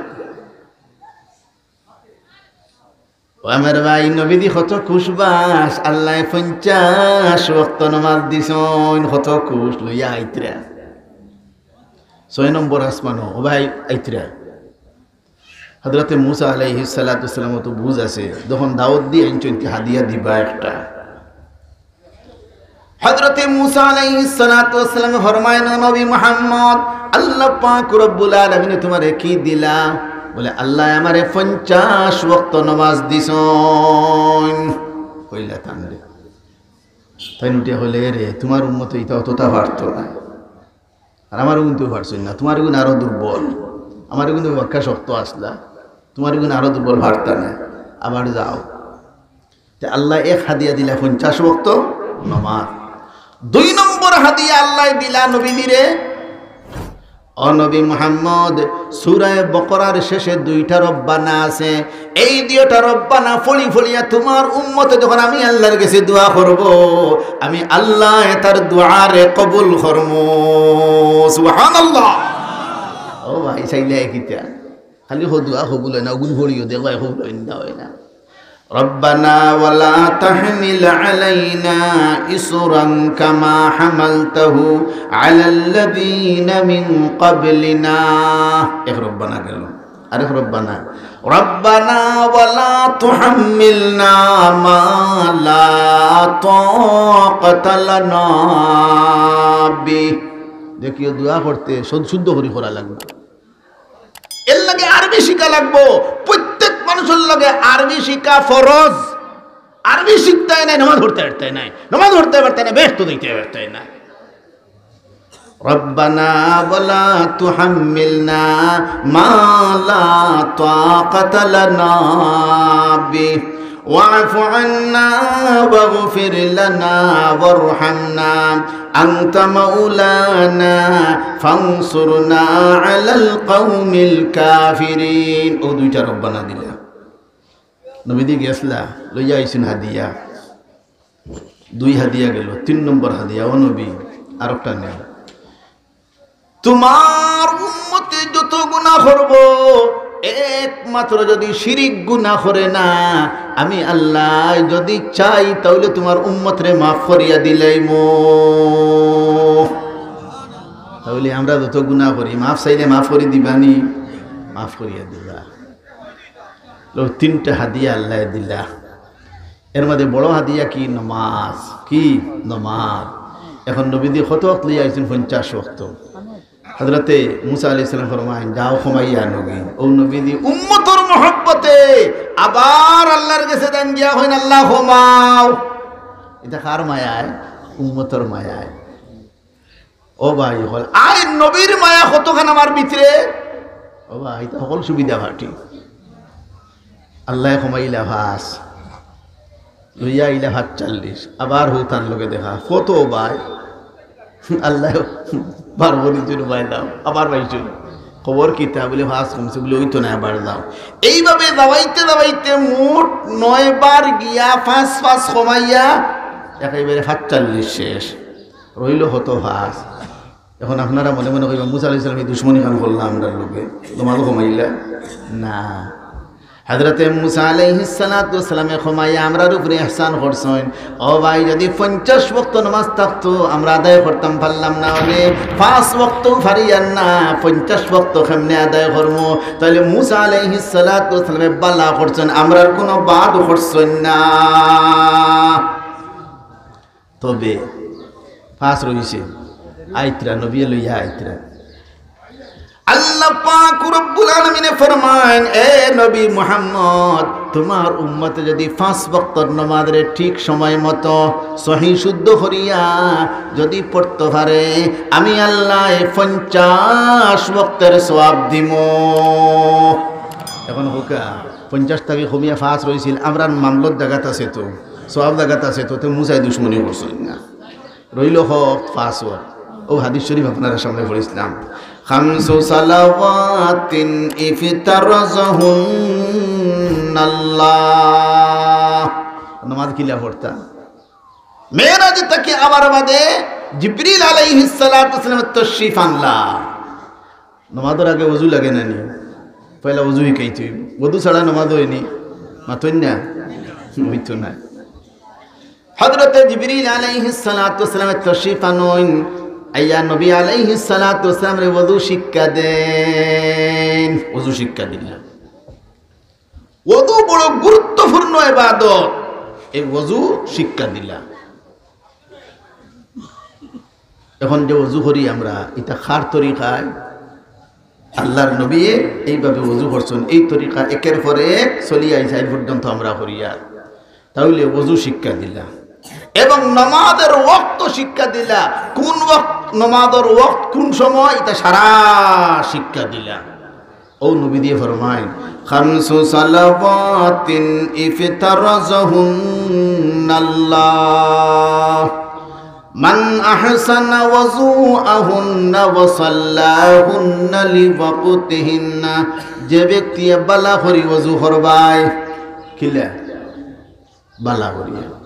ও আমার ভাই, নবীজি কত খুশ বাস, আল্লায় পঞ্চাশ ওয়াক্ত নামাজ দিছইন, কত খুশ, লইয়া আইতরা। ছয় নম্বর আসমানো, ও ভাই, আইতরা। হযরতে মুসা আলাইহিস সালাতু ওয়াস সালামর তো বুঝ আছে, যখন দাওয়াত দিয়া আনছইন, তে হাদিয়া দিবা একটা। হযরতে মুসা আলাইহিস সালাতু ওয়াস সালামে ফরমাইন, "ও নবী মুহাম্মদ, আল্লাহ পাক রব্বুল আলামিনে তুমারে কি দিলা?" বলে, "আল্লায় আমারে পঞ্চাশ ওয়াক্ত নামাজ দিছইন।" কইলা তানরে। তাইন উঠিয়া কইলা, "এরে, তুমার উম্মতে ইতা অততা পারতো না।" আর আমারও কিন্তু পারছইন না, তুমার গুণ আরো দুর্বল, আমার গুণ বাক্কা শক্ত আছলা, তুমার গুণ আরো দুর্বল, পারতা না, আবার যাও। তে আল্লায় এক হাদিয়া দিলা পঞ্চাশ ওয়াক্ত নামাজ। দুই নম্বর হাদিয়া আল্লায় দিলা নবীজিরে, ও নবী মুহাম্মদ, সূরা বকরার শেষে দুইটা রব্বানা আছে, এই দুইটা রব্বানা পড়ি পড়িয়া তুমার উম্মতে যখন আমি আল্লার গেছে দোয়া করবো, আমি আল্লায় তার দোয়ারে কবুল করমু। সুবহানাল্লাহ। ও ভাই, চাইলে কিতা? খালি কও দোয়া কবুল অয় না, অগুন পড়িও, দেখবায় কবুল অয় না, অয় না। ربنا ولا تحمل علينا إصرا كما حملته على الذين من قبلنا। এক রব্বানা গেল। আরেক রব্বানা, ربنا ولا تحملنا ما لا طاقة لنا به। দেখিও, দোয়া করতে শুদ্ধ করি করা লাগবো। এর লাগি আরবি শিখা লাগবো। প্রত্যেক মানুষর লাগি আরবি শিখা ফরজ। আরবি শিখতায় নায়, নমাজ পড়তায় পারতায় নায়, নমাজ পড়তায় পারতায় নায়, বেহেস্তো যাইতায় পারতায় নায়। ربنا ولا تحملنا ما لا طاقة لنا به واعف عنا واغفر لنا وارحمنا أنت مولانا فانصرنا على القوم الكافرين। ও দুইটা রব্বানা দিলা। নবীজি গেছলা, লইয়া আইছইন হাদিয়া। দুই হাদিয়া গেল, তিন নম্বর হাদিয়া, ও নবী, আরোকটা নেও। তুমার উম্মতে যত গুনা করবো, একমাত্র যদি শিরিক গুনা করে না, আমি আল্লায় যদি চাই, তাইলে তুমার উম্মতরে মাফ করিয়া দিলাইমু। তাইলে আমরা যত গুনা করি, মাফ চাইলে মাফ করি দিবানি? মাফ করিয়া দিবা। লো, তিনটা হাদিয়া আল্লায় দিলা। এর মধ্যে বড় হাদিয়া কি? নমাজ। কি? নমাজ। এখন নবীজি কত ওয়াক্ত লইয়া আইছইন? পঞ্চাশ ওয়াক্ত। হযরতে মুসা আলাইহিস সালাম ফরমাইন, "যাও, কমাইয়া আনোগি।" ও নবীজি উম্মতর মহব্বতে আবার আল্লার গেছে যাইন, গিয়া কইন, "আল্লাহ, কমাও।" ইটা কার মায়ায়? উম্মতর মায়ায়। ও ভাই, হকল, আয় নবীর মায়া কতখান আমার ভিতরে। ও ভাই, ইতা হকল সুবিধা পার্টি। আল্লায় কমাইলা পাঁচ, লইয়া আইলা পাঁচচল্লিশ, আবার হউ তান লগে দেখা। কত ভাই? আল্লায় বারো করি জুড়ে পাইলাম, আবার পাইছইন। খবর কিতা? বলে, পাঁচ কমছে, বলে, অইতো নায়, আবার যাও। এইভাবে যাওয়াইতে যাওয়াইতে মোট নয় বার গিয়া পাঁচ পাঁচ কমাইয়া একেবারে পাঁচচল্লিশ শেষ। রইল কত? পাঁচ। এখন আপনারা মনে মনে কইবা, "মুসা আলাইহিস সালামে দুশমনি কেন করলা আমরার লগে? নমাজও কমাইলা না।" হযরতে মুসা আলাইহিস সালাতু ওয়াস সালামে ক্ষমাইয়া আমরার উপরে ইহসান করছইন। ও ভাই, যদি পঞ্চাশ ওয়াক্ত নামাজ থাকতো, আমরা আদায় করতাম পারলাম না, অনে পাঁচ ওয়াক্ত পারিয়ার না, পঞ্চাশ ওয়াক্ত কেমনে আদায় করমু? তাইলে মুসা আলাইহিস সালাতু ওয়াস সালামে বালা করছইন, আমরার কুনু বাদ করছইন না। তবে পাঁচ রইছে, আইতরা, নবী লইয়া আইতরা। আল্লাহ পাক রব্বুল আলামিনে ফরমাইন, "এ নবী মুহাম্মদ, তুমার উম্মতে যদি পাঁচ ওয়াক্তর নামাজরে ঠিক সময় মতো সহি শুদ্ধ করিয়া যদি পড়তো পারে, আমি আল্লায় পঞ্চাশ ওয়াক্তর সওয়াব দিমু।" এখন কউক্কা, পঞ্চাশ থাকি কমিয়া পাঁচ রইছিল, আমরার মামলত জাগাত আছে তো, সওয়াব জাগাত আছে তো, তে মুসায় দুশমনি করছইন না। রইল হক পাঁচ ওয়াক্ত। অউ হাদিস শরীফ আপনারার সামনে পড়ছিলাম, "খামসু সালাওয়াতিন ইফতারাজাহুন্নাল্লাহ।" নামাজ কিলা পড়তা? মেরাজ থাকি আবার বাদে জিবরিল আলাইহিস সালাতু ওয়াস সালামে তশরিফ আনলা। নামাজর আগে ওযু লাগে না নি? পয়লা ওযু হিকাইতে অইবো। ওযু ছাড়া নামাজ অয়নি? মাতইন না? অইতো না। হযরতে জিবরিল আলাইহিস সালাতু ওয়াস সালামে তশরিফ আনইন, আইয়া নবী আলাইহিস সালাতু ওয়াস সালামরে ওযু শিক্ষা দেইন, ওযু শিক্ষা দিলা। ওযু বড় গুরুত্বপূর্ণ ইবাদত, এই ওযু শিক্ষা দিলা। এখন যে ওযু করি আমরা, ইটা কার তরিকায়? আল্লাহর নবীয়ে এইভাবে ওযু করছইন, এই তরিকা একের পর এক চলিয়া আইছে, আইজ পর্যন্ত আমরা করিয়ার। তাইলে ওযু শিক্ষা দিলা এবং নামাজর ওয়াক্ত শিক্ষা দিলা, কুন ওয়াক্ত, নামাজর ওয়াক্ত কুন সময়, ইটা সারা শিক্ষা দিলা। অউ নবী দিয়ে ফরমাইন, "খামসু সালাওয়াতিন ইফতারাজাহুন্নাল্লাহ, মান আহসানা ওয়াজুআহুন্না ওয়া সাল্লাহুন্না লিওয়াকতিহিন্না।" যে ব্যক্তি বালা করি ওযু করবায়, কিলা? বালা করিয়া,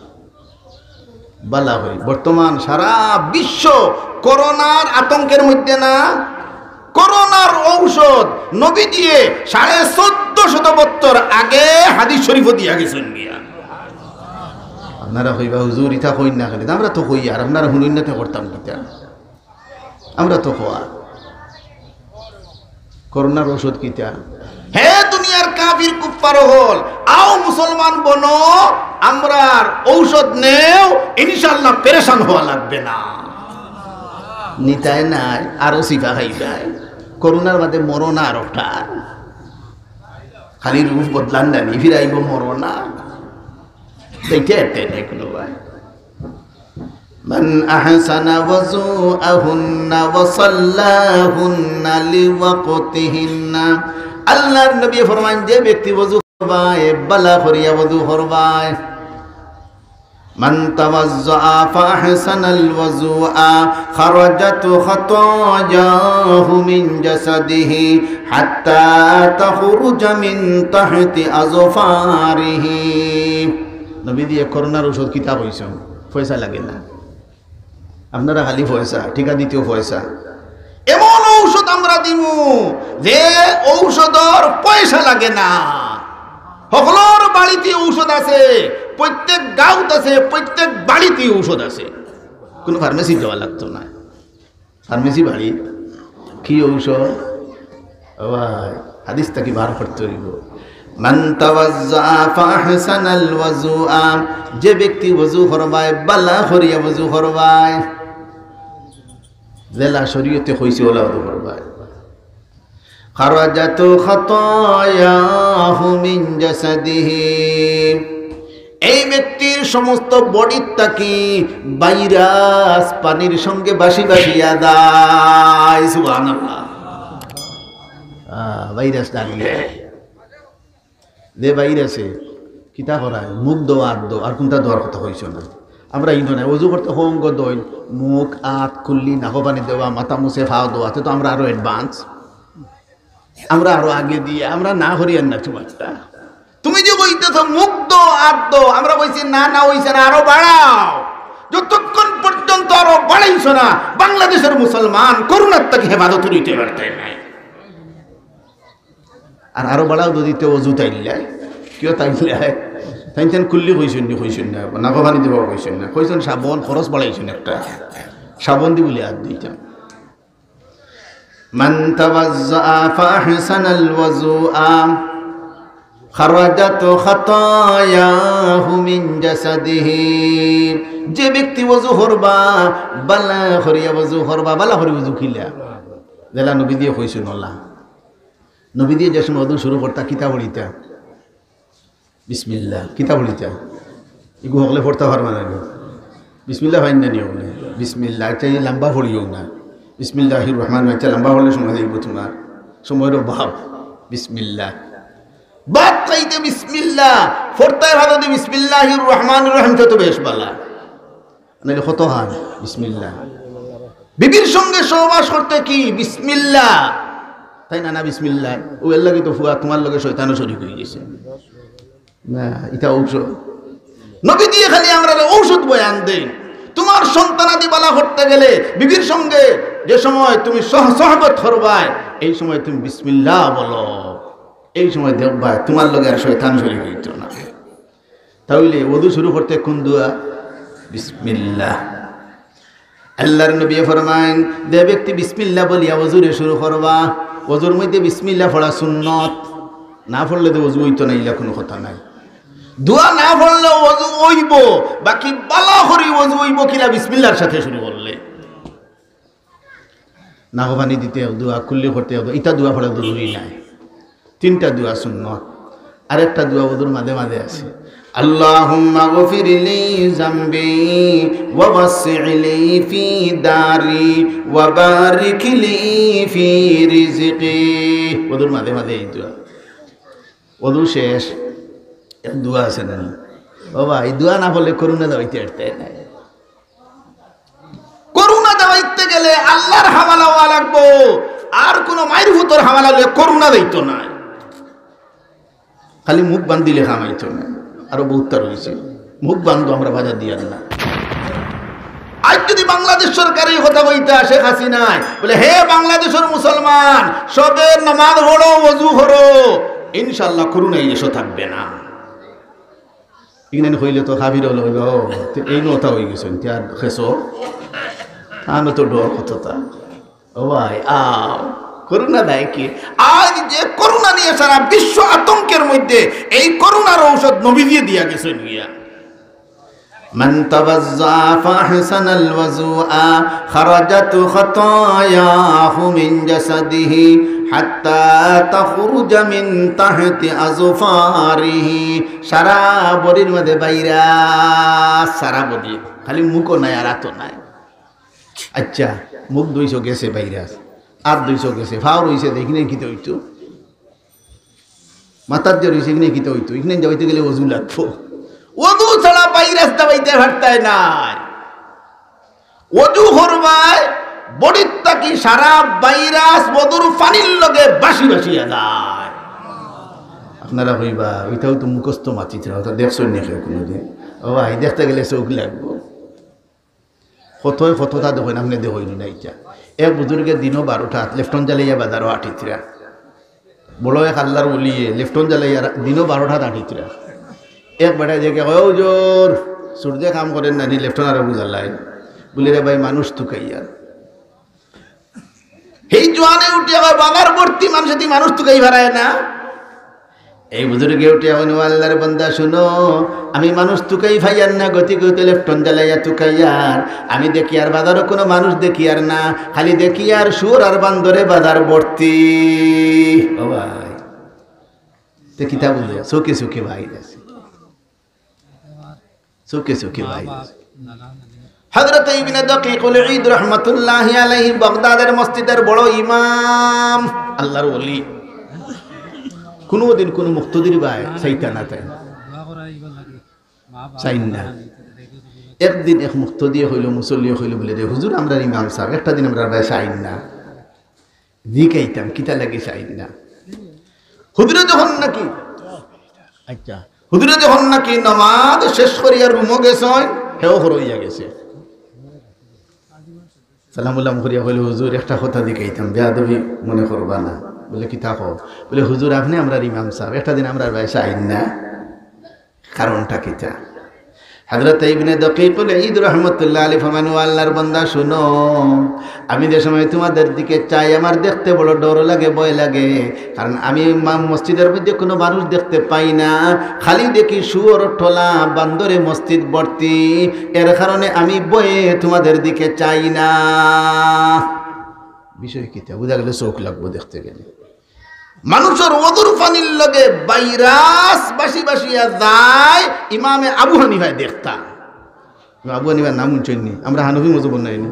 বালা করি। বর্তমান সারা বিশ্ব করোনার আতঙ্কের মধ্যে না, করোনার ঔষধ নবী দিয়ে সাড়ে চোদ্দ শত বছর আগে হাদিস শরীফও দিয়া গেছইন গিয়া। আপনারা কইবা, "হুজুর, ইতা কইন না কেনে?" আমরা তো কইয়ার, আপনারা হুনইন না তে করতাম কিতা? আমরা তো কওয়া। করোনার ঔষধ কিতা? হে দুনিয়ার কাফির কুফফার অকল, আও মুসলমান বনো, আমরার ঔষধ নেও, ইনশাআল্লাহ পেরেশান হওয়া লাগবে না। নিতায় নায়, আরো সিফা খাইবায়। করোনার বাদে মরো না আর ওটার। খালি রূপ বদলান না, নি ফিরাইব মরো না। দেখে এতে নেই কোনো ভাই। মান আহসানা ওয়াজুআহুন্না ওয়া সাল্লাহুন্না লিওয়াকতিহিন্না। আল্লাহর নবী ফরমাইন, যে ব্যক্তি ওযু করবায়, বালা করিয়া ওযু করবায়। মান তাওয়াজ্জাআ ফাআহসানাল ওয়াজুআ খারাজাত খাতায়াহু মিন জাসাদিহি হাত্তা তাখরুজা মিন তাহতি আযফারিহি। নবী দিয়ে করোনার ঔষধ কিতা কইছইন? পয়সা লাগে না। আপনারা খালি পয়সা, টিকা দিতেও পয়সা। এমন ঔষধ আমরা দিমু যে ঔষধর পয়সা লাগে না। হকলর বাড়িতে ঔষধ আছে, প্রত্যেক গাঁওত আছে, প্রত্যেক বাড়িতে ঔষধ আছে। কোনো ফার্মেসি যাওয়া লাগতো না। ফার্মেসি বাড়ি কি ঔষধ? ও ভাই, হাদিস থাকি বার করতে অইব। মান তাওয়াজ্জা ফাআহসানাল ওয়াজুআ, যে ব্যক্তি ওযু করবায়, বালা করিয়া ওযু করবায়, যেলা শরীয়তে কইছে ওলা ওযু করবায়। খারাজাত খাতায়াহু মিন জাসাদিহি, এই ব্যক্তির সমস্ত বডির থাকি ভাইরাস পানির সঙ্গে ভাসি ভাসিয়া যায়। সুবহানাল্লাহ। আহ, ভাইরাস জানি। যে ভাইরাসে কিতা করায়, মুখ ধোয়া, আত ধোয়া, আর কুনটা ধোয়ার কথা কইছো না। আমরা ইনো নাই, ওযু করতে হং গো দইন, মুখ, আত, কুল্লি, নাকো পানি দেওয়া, মাথা মুছে, ফাও ধোয়া, তে তো আমরা আরো অ্যাডভান্স। আমরা আরো আগে দিয়ে, আমরা না করি আর না তোমারটা। তুমি যে কইতেছ মুখ ধো, আত ধো, আমরা কইছি না, না অইছে না, আরো বাড়াও। যতক্ষণ পর্যন্ত আরো বাড়াইছো না, বাংলাদেশের মুসলমান করোনার থাকি হেফাজত অইতে পারতে নাই। আর আরো বাড়াও যদি তে অজু তাইল্লায়, কিয় তাইল্লায়? তাইন তাইন কুল্লি কইছইন নি, কইছইন না, নাগো পানি দিবা কইছইন না, কইছইন সাবন খরচ বাড়াইছইন একটা, সাবন দি বলে আর দিতাম। من توضأ فأحسن الوضوء خرجت خطاياه من جسده। যে ব্যক্তি ওযু করবা, বালা করিয়া ওযু করবা, বালা করি ওযু কিলা? যেলা নবী দিয়ে কইছইন ওলা। নবী দিয়ে যে সময় ওযু শুরু করতা, কিতা পড়িতা? বিসমিল্লাহ। কিতা পড়িতা? ইগু হকলে পড়তা পারবা না নি? বিসমিল্লাহ পাইন না নি হকলে? বিসমিল্লাহ। আচ্ছা, এই লম্বা পড়িও না। বিসমিল্লাহির রহমানির রহিম। আচ্ছা, লম্বা পড়লে সময় যাইব তোমার। সময়র অভাব। বিসমিল্লাহ। ভাত খাইতে বিসমিল্লাহ। পড়তায় ভাত দি বিসমিল্লাহির রহমানির রহিম তো বেশ বালা। নাইলে কত হার বিসমিল্লাহ। বিবির সঙ্গে সহবাস করতে কি বিসমিল্লাহ? তাই না, না বিসমিল্লাহ? ও এর লাগি তো ফুয়া তোমার লগে শয়তানও শরিক হয়ে গেছে। না, এটা ঔষধ। নবী দিয়ে খালি আমরা ঔষধ বয়ান দেন। তোমার সন্তানাদি বালা করতে গেলে বিবির সঙ্গে যে সময় তুমি সহ-, সহবত করবায়, এই সময় তুমি বিসমিল্লাহ বলো। এই সময় দেখবায় তোমার লগে আর শয়তান শরিক হইতো না। তাহলে ওযু শুরু করতে কোন দোয়া? বিসমিল্লাহ। আল্লাহর নবী ফরমাইন, যে ব্যক্তি বিসমিল্লাহ বলিয়া ওযুরে শুরু করবা, ওযুর মধ্যে বিসমিল্লাহ পড়া সুন্নত। না পড়লে তো ওযু হইতো না, ইলা কোনো কথা নাই। দোয়া না পড়লে ওযু হইব, বাকি বালা করি ওযু হইব কিলা বিসমিল্লাহর সাথে শুরু করলে। নাগো পানি দিতে এক দোয়া, কুল্লি করতে এক দোয়া, ইটা দোয়া পড়া জরুরি নাই। তিনটা দোয়া সুন্নত, আর একটা দোয়া ওযুর মাঝে মাঝে আছে, اللهم اغفر لي ذنبي ووسع لي في داري وبارك لي في رزقي। ওযুর মাঝে মাঝে এই দোয়া। ওযু শেষ, এক দোয়া আছে না? বাবা, এই দোয়া না পড়লে করুণা দাবাইতে পারতে না। করুণা দাবাইতে গেলে আল্লাহর হাওয়ালা হওয়া লাগবো, আর কোনো মাইর ফুতর হাওয়ালা হলে করুণা দিত না। খালি মুখ বান্ধিলে কামাইতো না, আরো বহুত তার হয়েছে। মুখ বান্ধ আমরা বাধা দিয়ার না। আজ যদি বাংলাদেশ সরকার এই কথা কইতা, শেখ হাসিনায় বলে, "হে বাংলাদেশের মুসলমান, সবে নামাজ পড়ো, ওযু করো, ইনশাআল্লাহ করুণা এই দেশে থাকবে না।" ইংরেজি কইলে তো কাফির হলো, হইলো, "ও, তে এই নতা হয়ে গেছেন, তে আর খেসো?" তাহলে তো ডর কততা। ও ভাই, আও, করুণা দেয় কি? আজ যে করুণা নিয়ে সারা বিশ্ব আতঙ্কের মধ্যে, এই করুণার ঔষধ নবীজিয়ে দিয়া গেছেন গিয়া। من توضأ فأحسن الوضوء خرجت خطاياه من جسده حتى تخرج من تحت أظفاره। সারা বডির মধ্যে ভাইরাস, সারা বডি, খালি মুখও নাই আর আতও নাই। আচ্ছা, মুখ ধুইছো, গেছে ভাইরাস, আত ধুইছো, গেছে, ফাও রইছে, দেখি নাই কিতা হইতো, মাথার যে রইছে, এখানে কিতা হইতো, এখানে যাইতে গেলে ওযু লাগবো। ওযু ছাড়া ভাইরাস দাবাইতে পারতায় নাই। ওযু করবায়, বডির থাকি সারা ভাইরাস ওযুর পানির লগে বাসি বাসিয়া যায়। আপনারা কইবা, "ওইটাও তো মুখস্থ মাতিতরা, ওটা দেখছইন নি কেউ কোনোদিন?" ও ভাই, দেখতে গেলে চোখ লাগবো। কতই কততা দেখইন, আপনি দেখইন না ইটা। এক বুজুর্গে দিনও বারোটাত লেফটন জ্বালাইয়া বাজারো আটিতরা। বড় এক আল্লাহর ওলিয়ে লেফটন জ্বালাইয়া রা-, দিনও বারোটাত আটিতরা। এক বেটায় দেখে কয়, "ও হুজুর, সূর্যে কাম করের না নি, লেফটন আরো জ্বালাইন।" বলে, "রে ভাই, মানুষ তুকাইয়ার।" সেই জোয়ানে উঠিয়া কয়, "বাজার ভর্তি মানুষ, এদি মানুষ তুকাই ফারায় না।" এই বুজুর্গে উঠিয়া কইন, "ও আল্লাহর বান্দা, শুনো, আমি মানুষ তুকাই ফাইয়ার না, গতি গতি লেফটন জ্বালাইয়া তুকাইয়ার। আমি দেখিয়ার বাজারো কোনো মানুষ দেখিয়ার না, খালি দেখিয়ার শুয়োর আর বান্দরে বাজার ভর্তি।" ও ভাই, তে কিতা বুঝলে? চোখে চোখে ভাইরাস। চোখে চোখে ভাইরাস। হযরত ইবনে দাকিকুল ঈদ রহমাতুল্লাহি আলাইহি, বাগদাদের মসজিদের বড় ইমাম, আল্লাহর ওলি। কোনোদিন কোনো মুক্তাদির বায় চাইতা না তাইন। চাইন না। একদিন এক মুক্তাদিয়ে কইলো, মুসল্লিয়ে কইলো বুলে, "রে হুজুর, আমরার ইমাম সাব, একটা দিন আমরার বায় চাইন না।" জিকাইতাম, কিতা লাগি চাইন না? হুজুরে যখন নাকি, আচ্ছা, হুজুরে যখন নাকি নামাজ শেষ করিয়া রুমো গেছইন, হেও হরইয়া গেছে। সালাম উলাম করিয়া কইলো, "হুজুর, একটা কথা জিকাইতাম, বেয়াদবি মনে করবা না।" বলে, "কিতা কও?" বলে, "হুজুর, আপনে আমরার ইমাম সাব, একটা দিন আমরার বায় আইন না।" কারণটা কিতা? হযরত ইবনে দকিকুল ঈদ রহমতুল্লাহ আলাইহি ফরমাইন, "ও আল্লাহর বান্দা, শুনো, আমি যে সময় তোমাদের দিকে চাই, আমার দেখতে বড় ডর লাগে, ভয় লাগে, কারণ আমি মা-, মসজিদের মধ্যে কোনো মানুষ দেখতে পাই না, খালি দেখি শুয়োর, ঠোলা, বান্দরে মসজিদ ভর্তি, এর কারণে আমি ভয়ে তোমাদের দিকে চাই না।" বিষয় কিতা? বুঝা গেল চোখ লাগবো দেখতে গেলে। মানুষর ওজুর পানির লগে ভাইরাস বাসি বাসিয়া যায়, ইমামে আবু হানিফায় দেখতা। ইমাম আবু হানিফার নাম হুনছইন নি? আমরা হানফি মজহবর নায় নি?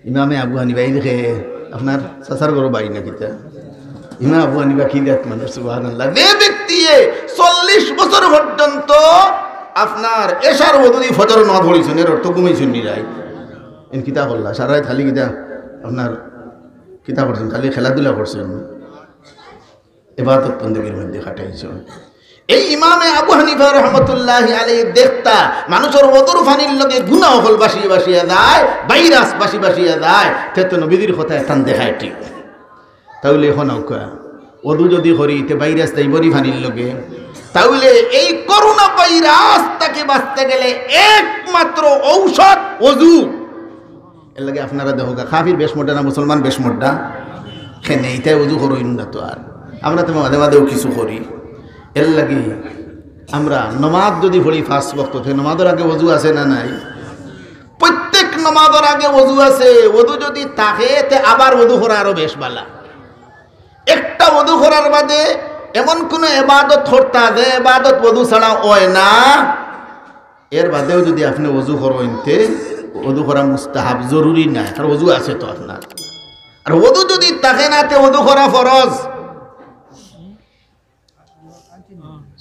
ইমামে আবু হানিফা, এই দেখে আপনার চাচার ঘরর ভাই না কিতা? ইমাম আবু হানিফা কি জাত মানুষ, সুবহানাল্লাহ। যে ব্যক্তিয়ে চল্লিশ বছর পর্যন্ত আপনার এশার ওজুদি ফজর নামাজ পড়ছইন, এর অর্থ ঘুমাইছইন নি রাইত? এন কিতা করলা? সারা রাইত খালি কিতা আপনার কিতা করছইন? খালি খেলাধুলা করছইন, ইবাদত বন্দেগীর মধ্যে কাটাইছইন। এই ইমামে আবু হানিফা রহমতুল্লাহি আলাইহি দেখতা, মানুষর ওজুর পানির লগে গুনা অকল বাসিয়া বাসিয়া যায়, ভাইরাস বাসি বাসিয়া যায়, তে তো নবীজির কথা এখান দেখায় ঠিক। তাইলে এখন অউকা, ওজু যদি করি, তে ভাইরাস যাইবো নি পানির লগে? তাইলে এই করোনা ভাইরাস থাকি বাঁচতে গেলে একমাত্র ঔষধ ওজু। এর লাগি আপনারা দেখউক্কা, কাফির বেশ মোটা না মুসলমান বেশ মোটা? কেনে, ইতায় ওজু করইন না তো আর। আমরা তো মাঝে মাঝেও কিছু করি। এর লাগি আমরা নমাজ যদি পড়ি পাঁচ ওয়াক্ত, তে নমাজর আগে ওজু আছে না নাই? প্রত্যেক নমাজর আগে ওজু আছে। ওজু যদি থাকে, তে আবার ওজু করা আরো বেশ বালা। একটা ওজু করার বাদে এমন কোনো এবাদত করতা, যে এবাদত ওজু ছাড়া অয় না, এর বাদেও যদি আপনে ওজু করইন, তে ওজু করা মুস্তাহাব, জরুরি নায়, কারণ ওজু আছে তো আপনার। আর ওজু যদি থাকে না, তে ওজু করা ফরজ।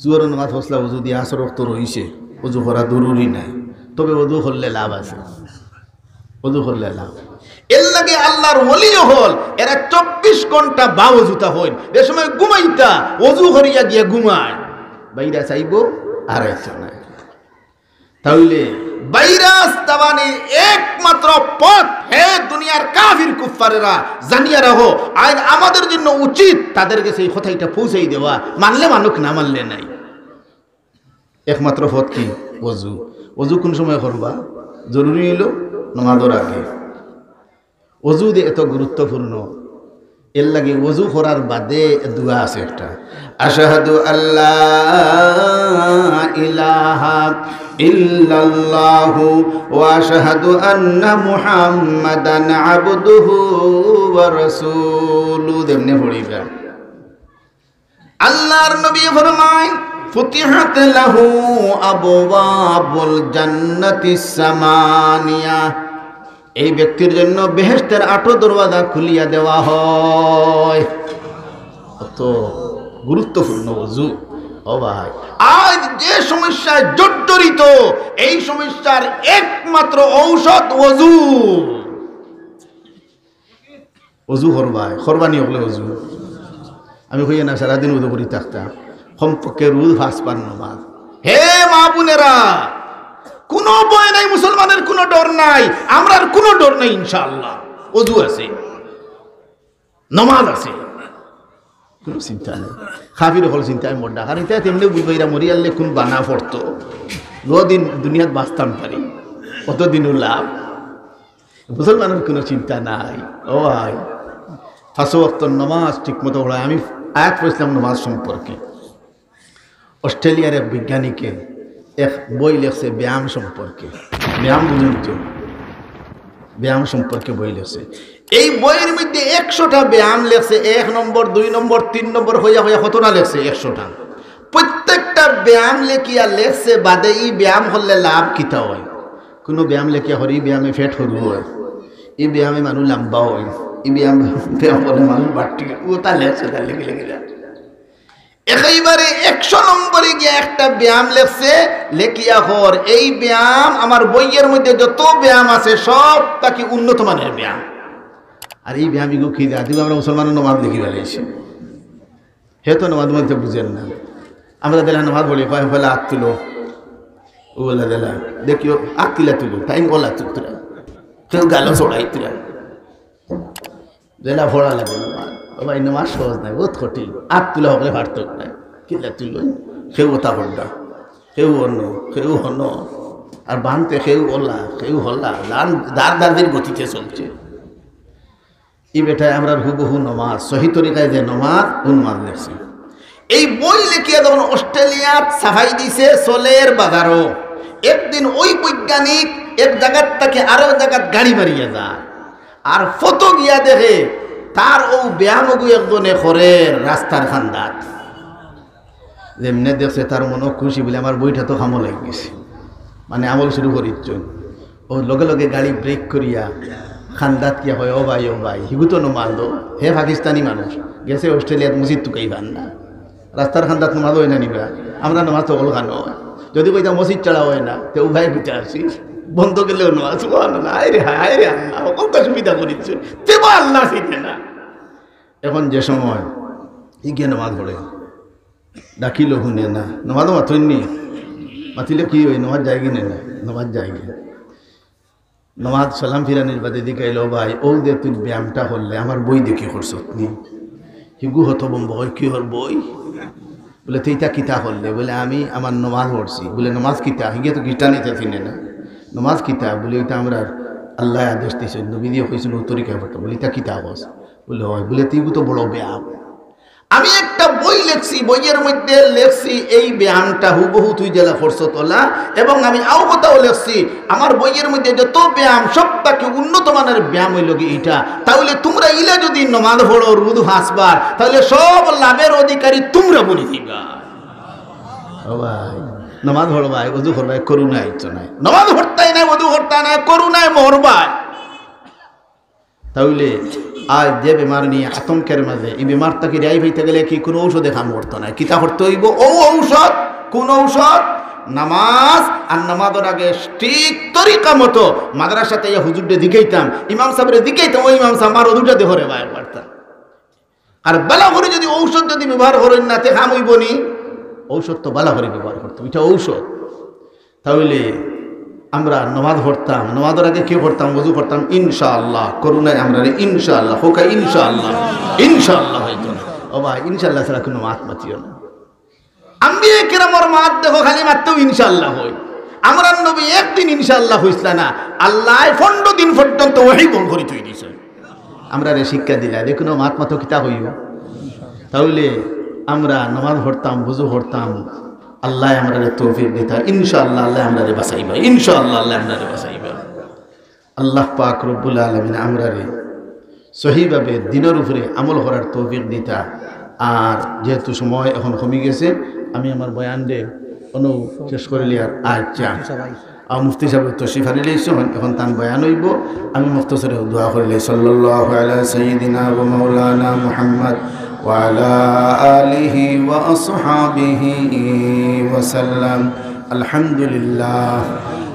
জোহরর নমাজ পড়ছলা ওজু দিয়া, আছর ওয়াক্ত রইছে, ওজু করা জরুরি নায়, তবে ওজু করলে লাভ আছে, ওজু করলে লাভ। এর লাগি আল্লাহর ওলি অকল এরা চব্বিশ ঘন্টা বা ওজুতা অইন, যে সময় ঘুমাইতা ওজু করিয়া গিয়া ঘুমায়, ভাইরাস আইবো আর আইতো নায়। তাইলে ভাইরাস দাবানির একমাত্র পথ, হে দুনিয়ার কাফির কুফফারেরা, জানিয়া রাখো, আইজ আমাদের জন্য উচিত তাদের গেছে এই কথাটা পৌঁছাই দেওয়া, মানলে মানুক, না মানলে নাই। একমাত্র পথ কি? ওজু। ওজু কোন সময় করবা? জরুরি অইলো নমাজর আগে। ওজু যে এত গুরুত্বপূর্ণ, এর লাগি ওজু করার বাদে দোয়া আছে একটা, আশহাদু আল্লা ইলাহা ইল্লাল্লাহু ওয়া আশহাদু আন্না মুহাম্মাদান আবদুহু ওয়া রাসূলুহু। যেমনে পড়িবা, আল্লাহর নবী ফরমায়, "ফুতিহাত লাহু আবওয়াবুল জান্নাতিস সামানিয়া।" এই ব্যক্তির জন্য বেহেশতের আটো দরওয়াজা খুলিয়া দেওয়া হয়। কত গুরুত্বপূর্ণ ওজু। ও ভাই, আইজ যে সমস্যায় জর্জরিত, এই সমস্যার একমাত্র ঔষধ ওজু। ওজু করবায়, করবানি অকলে ওজু। আমি কইয়া না, সারাদিন ওজু করি থাকতা, কমপক্ষে রোজ পাঁচ বার নমাজ। হে মা বোনেরা, কোনো ভয় নাই, মুসলমানের কোনো ডর নাই, আমরার কোনো ডর নাই ইনশাআল্লাহ। ওজু আছে, নমাজ আছে, কোনো চিন্তা নাই। কাফির অকল চিন্তায় মররা, কারণ ইতায় তেমনে বুঝবা, ইরা মরিয়ারলে কোন বানা পড়তো, দুদিন দুনিয়াত বাঁচতাম পারি, অতদিনও লাভ। মুসলমানের কোনো চিন্তা নাই। ও ভাই, পাঁচ ওয়াক্ত নামাজ ঠিক মতো পড়ায়। আমি আয়াত পড়ছিলাম নামাজ সম্পর্কে, অস্ট্রেলিয়ার এক বিজ্ঞানীকে এক বই লেখছে ব্যায়াম সম্পর্কে। ব্যায়াম বুঝেন তো? ব্যায়াম সম্পর্কে বই লেখছে। এই বইর মধ্যে একশোটা ব্যায়াম লেখছে, এক নম্বর, দুই নম্বর, তিন নম্বর হইয়া হইয়া কতটা লেখছে? একশোটা। প্রত্যেকটা ব্যায়াম লেখিয়া লেখছে বাদে ই ব্যায়াম করলে লাভ কিতা হয়। কোনো ব্যায়াম লেখিয়া হর, ই ব্যায়ামে পেট সরু হয়, ই ব্যায়ামে মানুষ লম্বা হয়, ই ব্যায়াম, ব্যায়াম করলে মানুষ বাড়তি, ও তা লেখছে, তা লেখি লেখি যায়। একেবারে একশো নম্বরে গিয়া একটা ব্যায়াম লেখছে, লেখিয়া হর, এই ব্যায়াম আমার বইয়ের মধ্যে যত ব্যায়াম আছে সব থাকি উন্নত মানের ব্যায়াম। আর এই ব্যায়াম ইগু কি জাতি, আমরা মুসলমানের নমাজ লেখি ফেলাইছি। হে তো নমাজ মধ্যে বুঝেন না। আমরা দিলা নমাজ পড়ি, কয়, "পয়লা আত তুলো।" ও বলে দিলা, "দেখিও, আত কিলা তুলো, তাই ওলা তুলতরা। কেউ গালো চড়াইতরা।" দিলা পড়া লাগে নমাজ। ভাই, নমাজ সহজ নায়, বহুত কঠিন। আত তুলা হকলে পারতো নায়। কিলা তুলইন? কেউ ওতা করদা, কেউ অন্য, কেউ হন। আর বানতে কেউ ওলা, কেউ হলা। দান, দার দার দিন গতিতে চলছে। ই বেটায় আমরার হুবহু নমাজ, সহি তরিকায় যে নমাজ, ও নমাজ লেখছে। এই বই লেখিয়া যখন অস্ট্রেলিয়াত ছাপাই দিছে, চলের বাজারো। একদিন ওই বৈজ্ঞানিক এক জাগাত থাকি আরো এক জাগাত গাড়ি মারিয়া যায়। আর ফটো গিয়া দেখে, তার ও ব্যায়ামগু একজনে করের রাস্তার কান্দাত। যেমনে দেখছে, তার মনো খুশি বুলে, "আমার বইটা তো কামো লাগি গেছে।" মানে, আমল শুরু করিচ্ছইন। ও লগে লগে গাড়ি ব্রেক করিয়া কান্দাত গিয়া কয়, "ও ভাই, ও ভাই, হিগু তো নমাজ দো।" হে পাকিস্তানি মানুষ, গেছে অস্ট্রেলিয়াত, মসজিদ তুকাই পার না। রাস্তার কান্দাত নমাজ অয় না নি বা? আমরা নমাজ তো হকলখানো অয়। যদি কইতাম মসজিদ ছাড়া অয় না, তে উভয় বিচার আছি। বন্ধ গেলেও নমাজ, সুবহানাল্লাহ, হায় রে হায়, হায় রে আল্লাহ, হকলতা সুবিধা করিচ্ছইন। তে বা আল্লাহ চিনে না। এখন যে সময় ইগে নমাজ পড়ে, ডাকিলেও হুনে না, নমাজও মাতইন নি, মাতিলে কি অয়, নমাজ যায়গি নে না, নমাজ যায়গি। নমাজ সালাম ফিরানির বাদে জিকাইল, "ও ভাই, ও যে তুই ব্যায়ামটা করলে, আমার বই দেখি করছত নি?" হিগু হতভম্ব অয়, "কিওর বই?" বুলে, "তে ইতা কিতা করলে?" বুলে, "আমি আমার নমাজ পড়ছি।" বুলে, "নমাজ কিতা?" হিগে তো খ্রিস্টান, ইতা চিনে না। "নমাজ কিতা?" বুলে, "ইতা আমরার আল্লায় আদেশ দিছইন, নবীজিয়ে কইছইন, ও তরিকায় পড়তাম।" বুলে, "ইতা কিতা কস?" বুলে, "অয়।" বুলে, "তে ইগু তো বড় ব্যায়াম।" আমি একটা বই লেখছি, বইয়ের মধ্যে লেখছি এই ব্যায়ামটা হুবহু তুই যেলা করছত অলা, এবং আমি আও কথাও লেখছি, আমার বইয়ের মধ্যে যত ব্যায়াম, সব থাকি উন্নত মানের ব্যায়াম অইলো গি ইটা। তাইলে তুমরা ইলা যদি নমাজ পড়ো রুজ পাঁচবার, তাইলে সব লাভের অধিকারী তুমরা বনি যাইবা। ও ভাই, নমাজ পড়বায়, অজু করবায়, করুণায় ইচ্ছা নাই। নমাজ পড়তায় নায়, অজু করতায় নায়, করুণায় মরবায়। তাইলে আজ যে বেমার নিয়া আতঙ্কের মাঝে, ই বেমার থাকি রেহাই পাইতে গেলে কি কুনু ঔষধে কাম করতো নায়? কিতা করতে অইবো? ও ঔষধ, কুন ঔষধ? নমাজ। আর নমাজর আগে ঠিক তরিকা মতো মাদ্রাসাত আইয়া হুজুররে জিকাইতাম, ইমাম সাবরে জিকাইতাম, ও ইমাম সাব, আমার অজুটা দেখো রে ভাই, পারতা। আর বালা করি যদি ঔষধ যদি ব্যবহার করইন না, তে কাম অইবো নি? ঔষধ তো বালা করি ব্যবহার করতে, ইটা ঔষধ। তাইলে আমরা নমাজ পড়তাম, নমাজর আগে কি করতাম? অজু করতাম, ইনশাআল্লাহ, করুণায় আমরারে ইনশাআল্লাহ, কউক্কা ইনশাআল্লাহ, ইনশাআল্লাহ অইতো না। ও ভাই, ইনশাআল্লাহ ছাড়া কুনু মাত মাতিও না। আম্বিয়ায়ে কেরামর মাত দেখো, খালি মাততেউ ইনশাআল্লাহ কয়। আমরার নবী একদিন ইনশাআল্লাহ কইছলা না, আল্লায় পনরো দিন পর্যন্ত ওহী বন্ধ করি থই দিছইন। আমরারে শিক্ষা দিলা, দেখো না, মাত মাতো কিতা কইও। তাইলে আমরা নমাজ পড়তাম, অজু করতাম, আল্লায় আমরারে তৌফিক দিতা, ইনশাআল্লাহ আল্লায় আমরারে বাঁচাইবা, ইনশাআল্লাহ আল্লায় আমরারে বাঁচাইবা। আল্লাহ পাক রব্বুল আলামিন আমরারে সহিভাবে দ্বীনর উপরে আমল করার তৌফিক দিতা। আর যেহেতু সময় এখন কমি গেছে, আমি আমার বয়ানরে অনো শেষ করিলিয়ার। আচ্ছা, আর মুফতি সাব তশরিফ আনিলাইছইন, এখন তান বয়ান অইবো। আমি মুখতসরে দোয়া করিলাই। সাল্লাল্লাহু আলা সাইয়্যিদিনা ওয়া মাওলানা মুহাম্মদ ওয়া আলা আলিহি ওয়া আসহাবিহি ওয়া সাল্লাম। الحمد لله.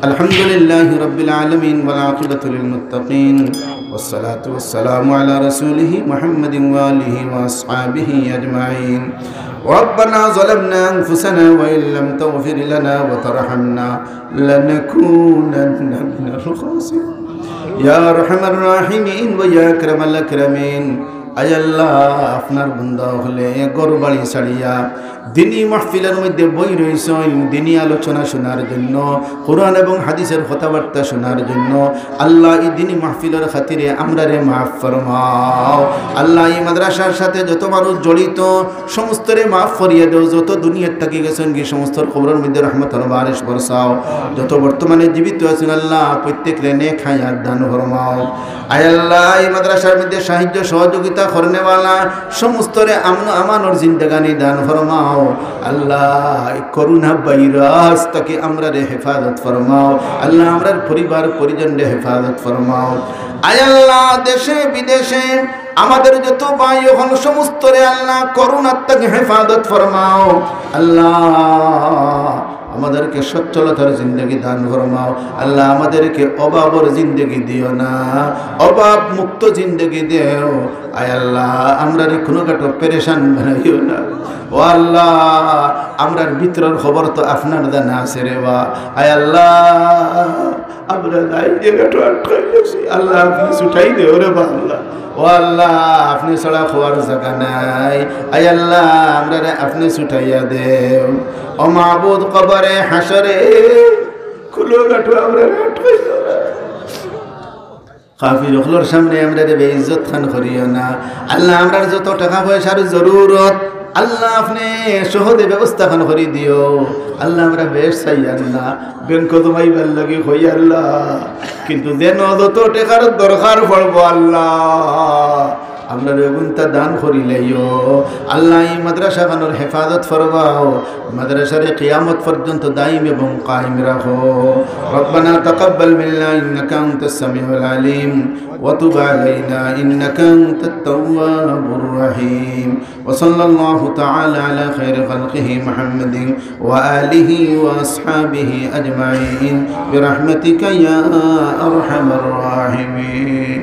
الحمد لله رب العالمين والعاقبة للمتقين والصلاة والسلام على رسوله محمد وآله وأصحابه أجمعين. ربنا ظلمنا أنفسنا وإن لم تغفر لنا وترحمنا لنكونن من الخاسرين. يا أرحم الراحمين ويا أكرم الأكرمين. আয় আল্লাহ, আপনার বান্দা অকলে ঘর বাড়ি ছাড়িয়া দিনী মাহফিলর মধ্যে বই রইছইন, দিনী আলোচনা শোনার জন্য, কোরআন এবং হাদিসের কথাবার্তা শোনার জন্য। আল্লাহ, ই দিনী মাহফিলর খাতিরে আমরারে মাফ ফরমাও। আল্লাহ, ই মাদ্রাসার সাথে যত মানুষ জড়িত, সমস্তরে মাফ করিয়া দেও। যত দুনিয়ার থাকি গেছইন গি, সমস্তর কবরর মধ্যে রহমতর বারিশ বরসাও। যত বর্তমানে জীবিত আছইন, আল্লাহ, প্রত্যেকরে নেক হায়াত দান ফরমাও। আয় আল্লাহ, ই মাদ্রাসার মধ্যে সাহায্য সহযোগিতা করনেওয়ালা সমস্তরে আমন আমানর জিন্দেগানি দান ফরমাও। আল্লাহ, ই করোনা ভাইরাস থাকি আমরারে হেফাজত ফরমাও। আল্লাহ, আমরার পরিবার পরিজনরে হেফাজত ফরমাও। আয় আল্লাহ, দেশে বিদেশে আমাদের যত ভাই অকল সমস্তরে আল্লাহ করোনার থাকি হেফাজত ফরমাও। আল্লাহ, আমাদেরকে সচ্ছলতার জিন্দেগি দান ফরমাও। আল্লাহ, আমাদেরকে অভাবর জিন্দেগি দিও না, অভাব মুক্ত জিন্দেগি দেও। আয় আল্লাহ, আমরারে কুনু কাটো পেরেশান বানাইও না। ও আল্লাহ, আমরার ভিতরর খবর তো আপনার জানা আছে রে বা। আয় আল্লাহ, আমরা নাই জাগাটো আটকাই গেছি। আল্লাহ, আপনি ছুটাই দেও রে বা আল্লাহ। ও আল্লাহ, আপনে ছাড়া খোয়ার জাগা নাই। আয় আল্লাহ, আমরারে আপনে ছুটাইয়া দেও। ও মাবুদ, কবরে হাশরে কুলো গাটো আমরারে আটকাইও না। কাফির অকলর সামনে আমরারে বেইজ্জত খান করিও না। আল্লাহ, আমরার যত টেকা পয়সার জরুরত, আল্লাহ, আপনে সহজে ব্যবস্থা খান করি দিও। আল্লাহ, আমরা বেশ চাইয়ার না, ব্যাংকো জমাইবার লাগি কই আল্লাহ, কিন্তু যেন যত টেকার দরকার পড়বো আল্লাহ, আমরারে অগুনতা দান করিলাইও। আল্লাহ, এই মাদ্রাসা খানর হেফাজত ফরমাও, মাদ্রাসারে কিয়ামত পর্যন্ত দাইম এবং কায়েম রাখো। ربنا تقبل منا إنك أنت السميع العليم وتب علينا إنك أنت التواب الرحيم. وصلى الله تعالى على خير خلقه محمد وآله وأصحابه أجمعين برحمتك يا أرحم الراحمين.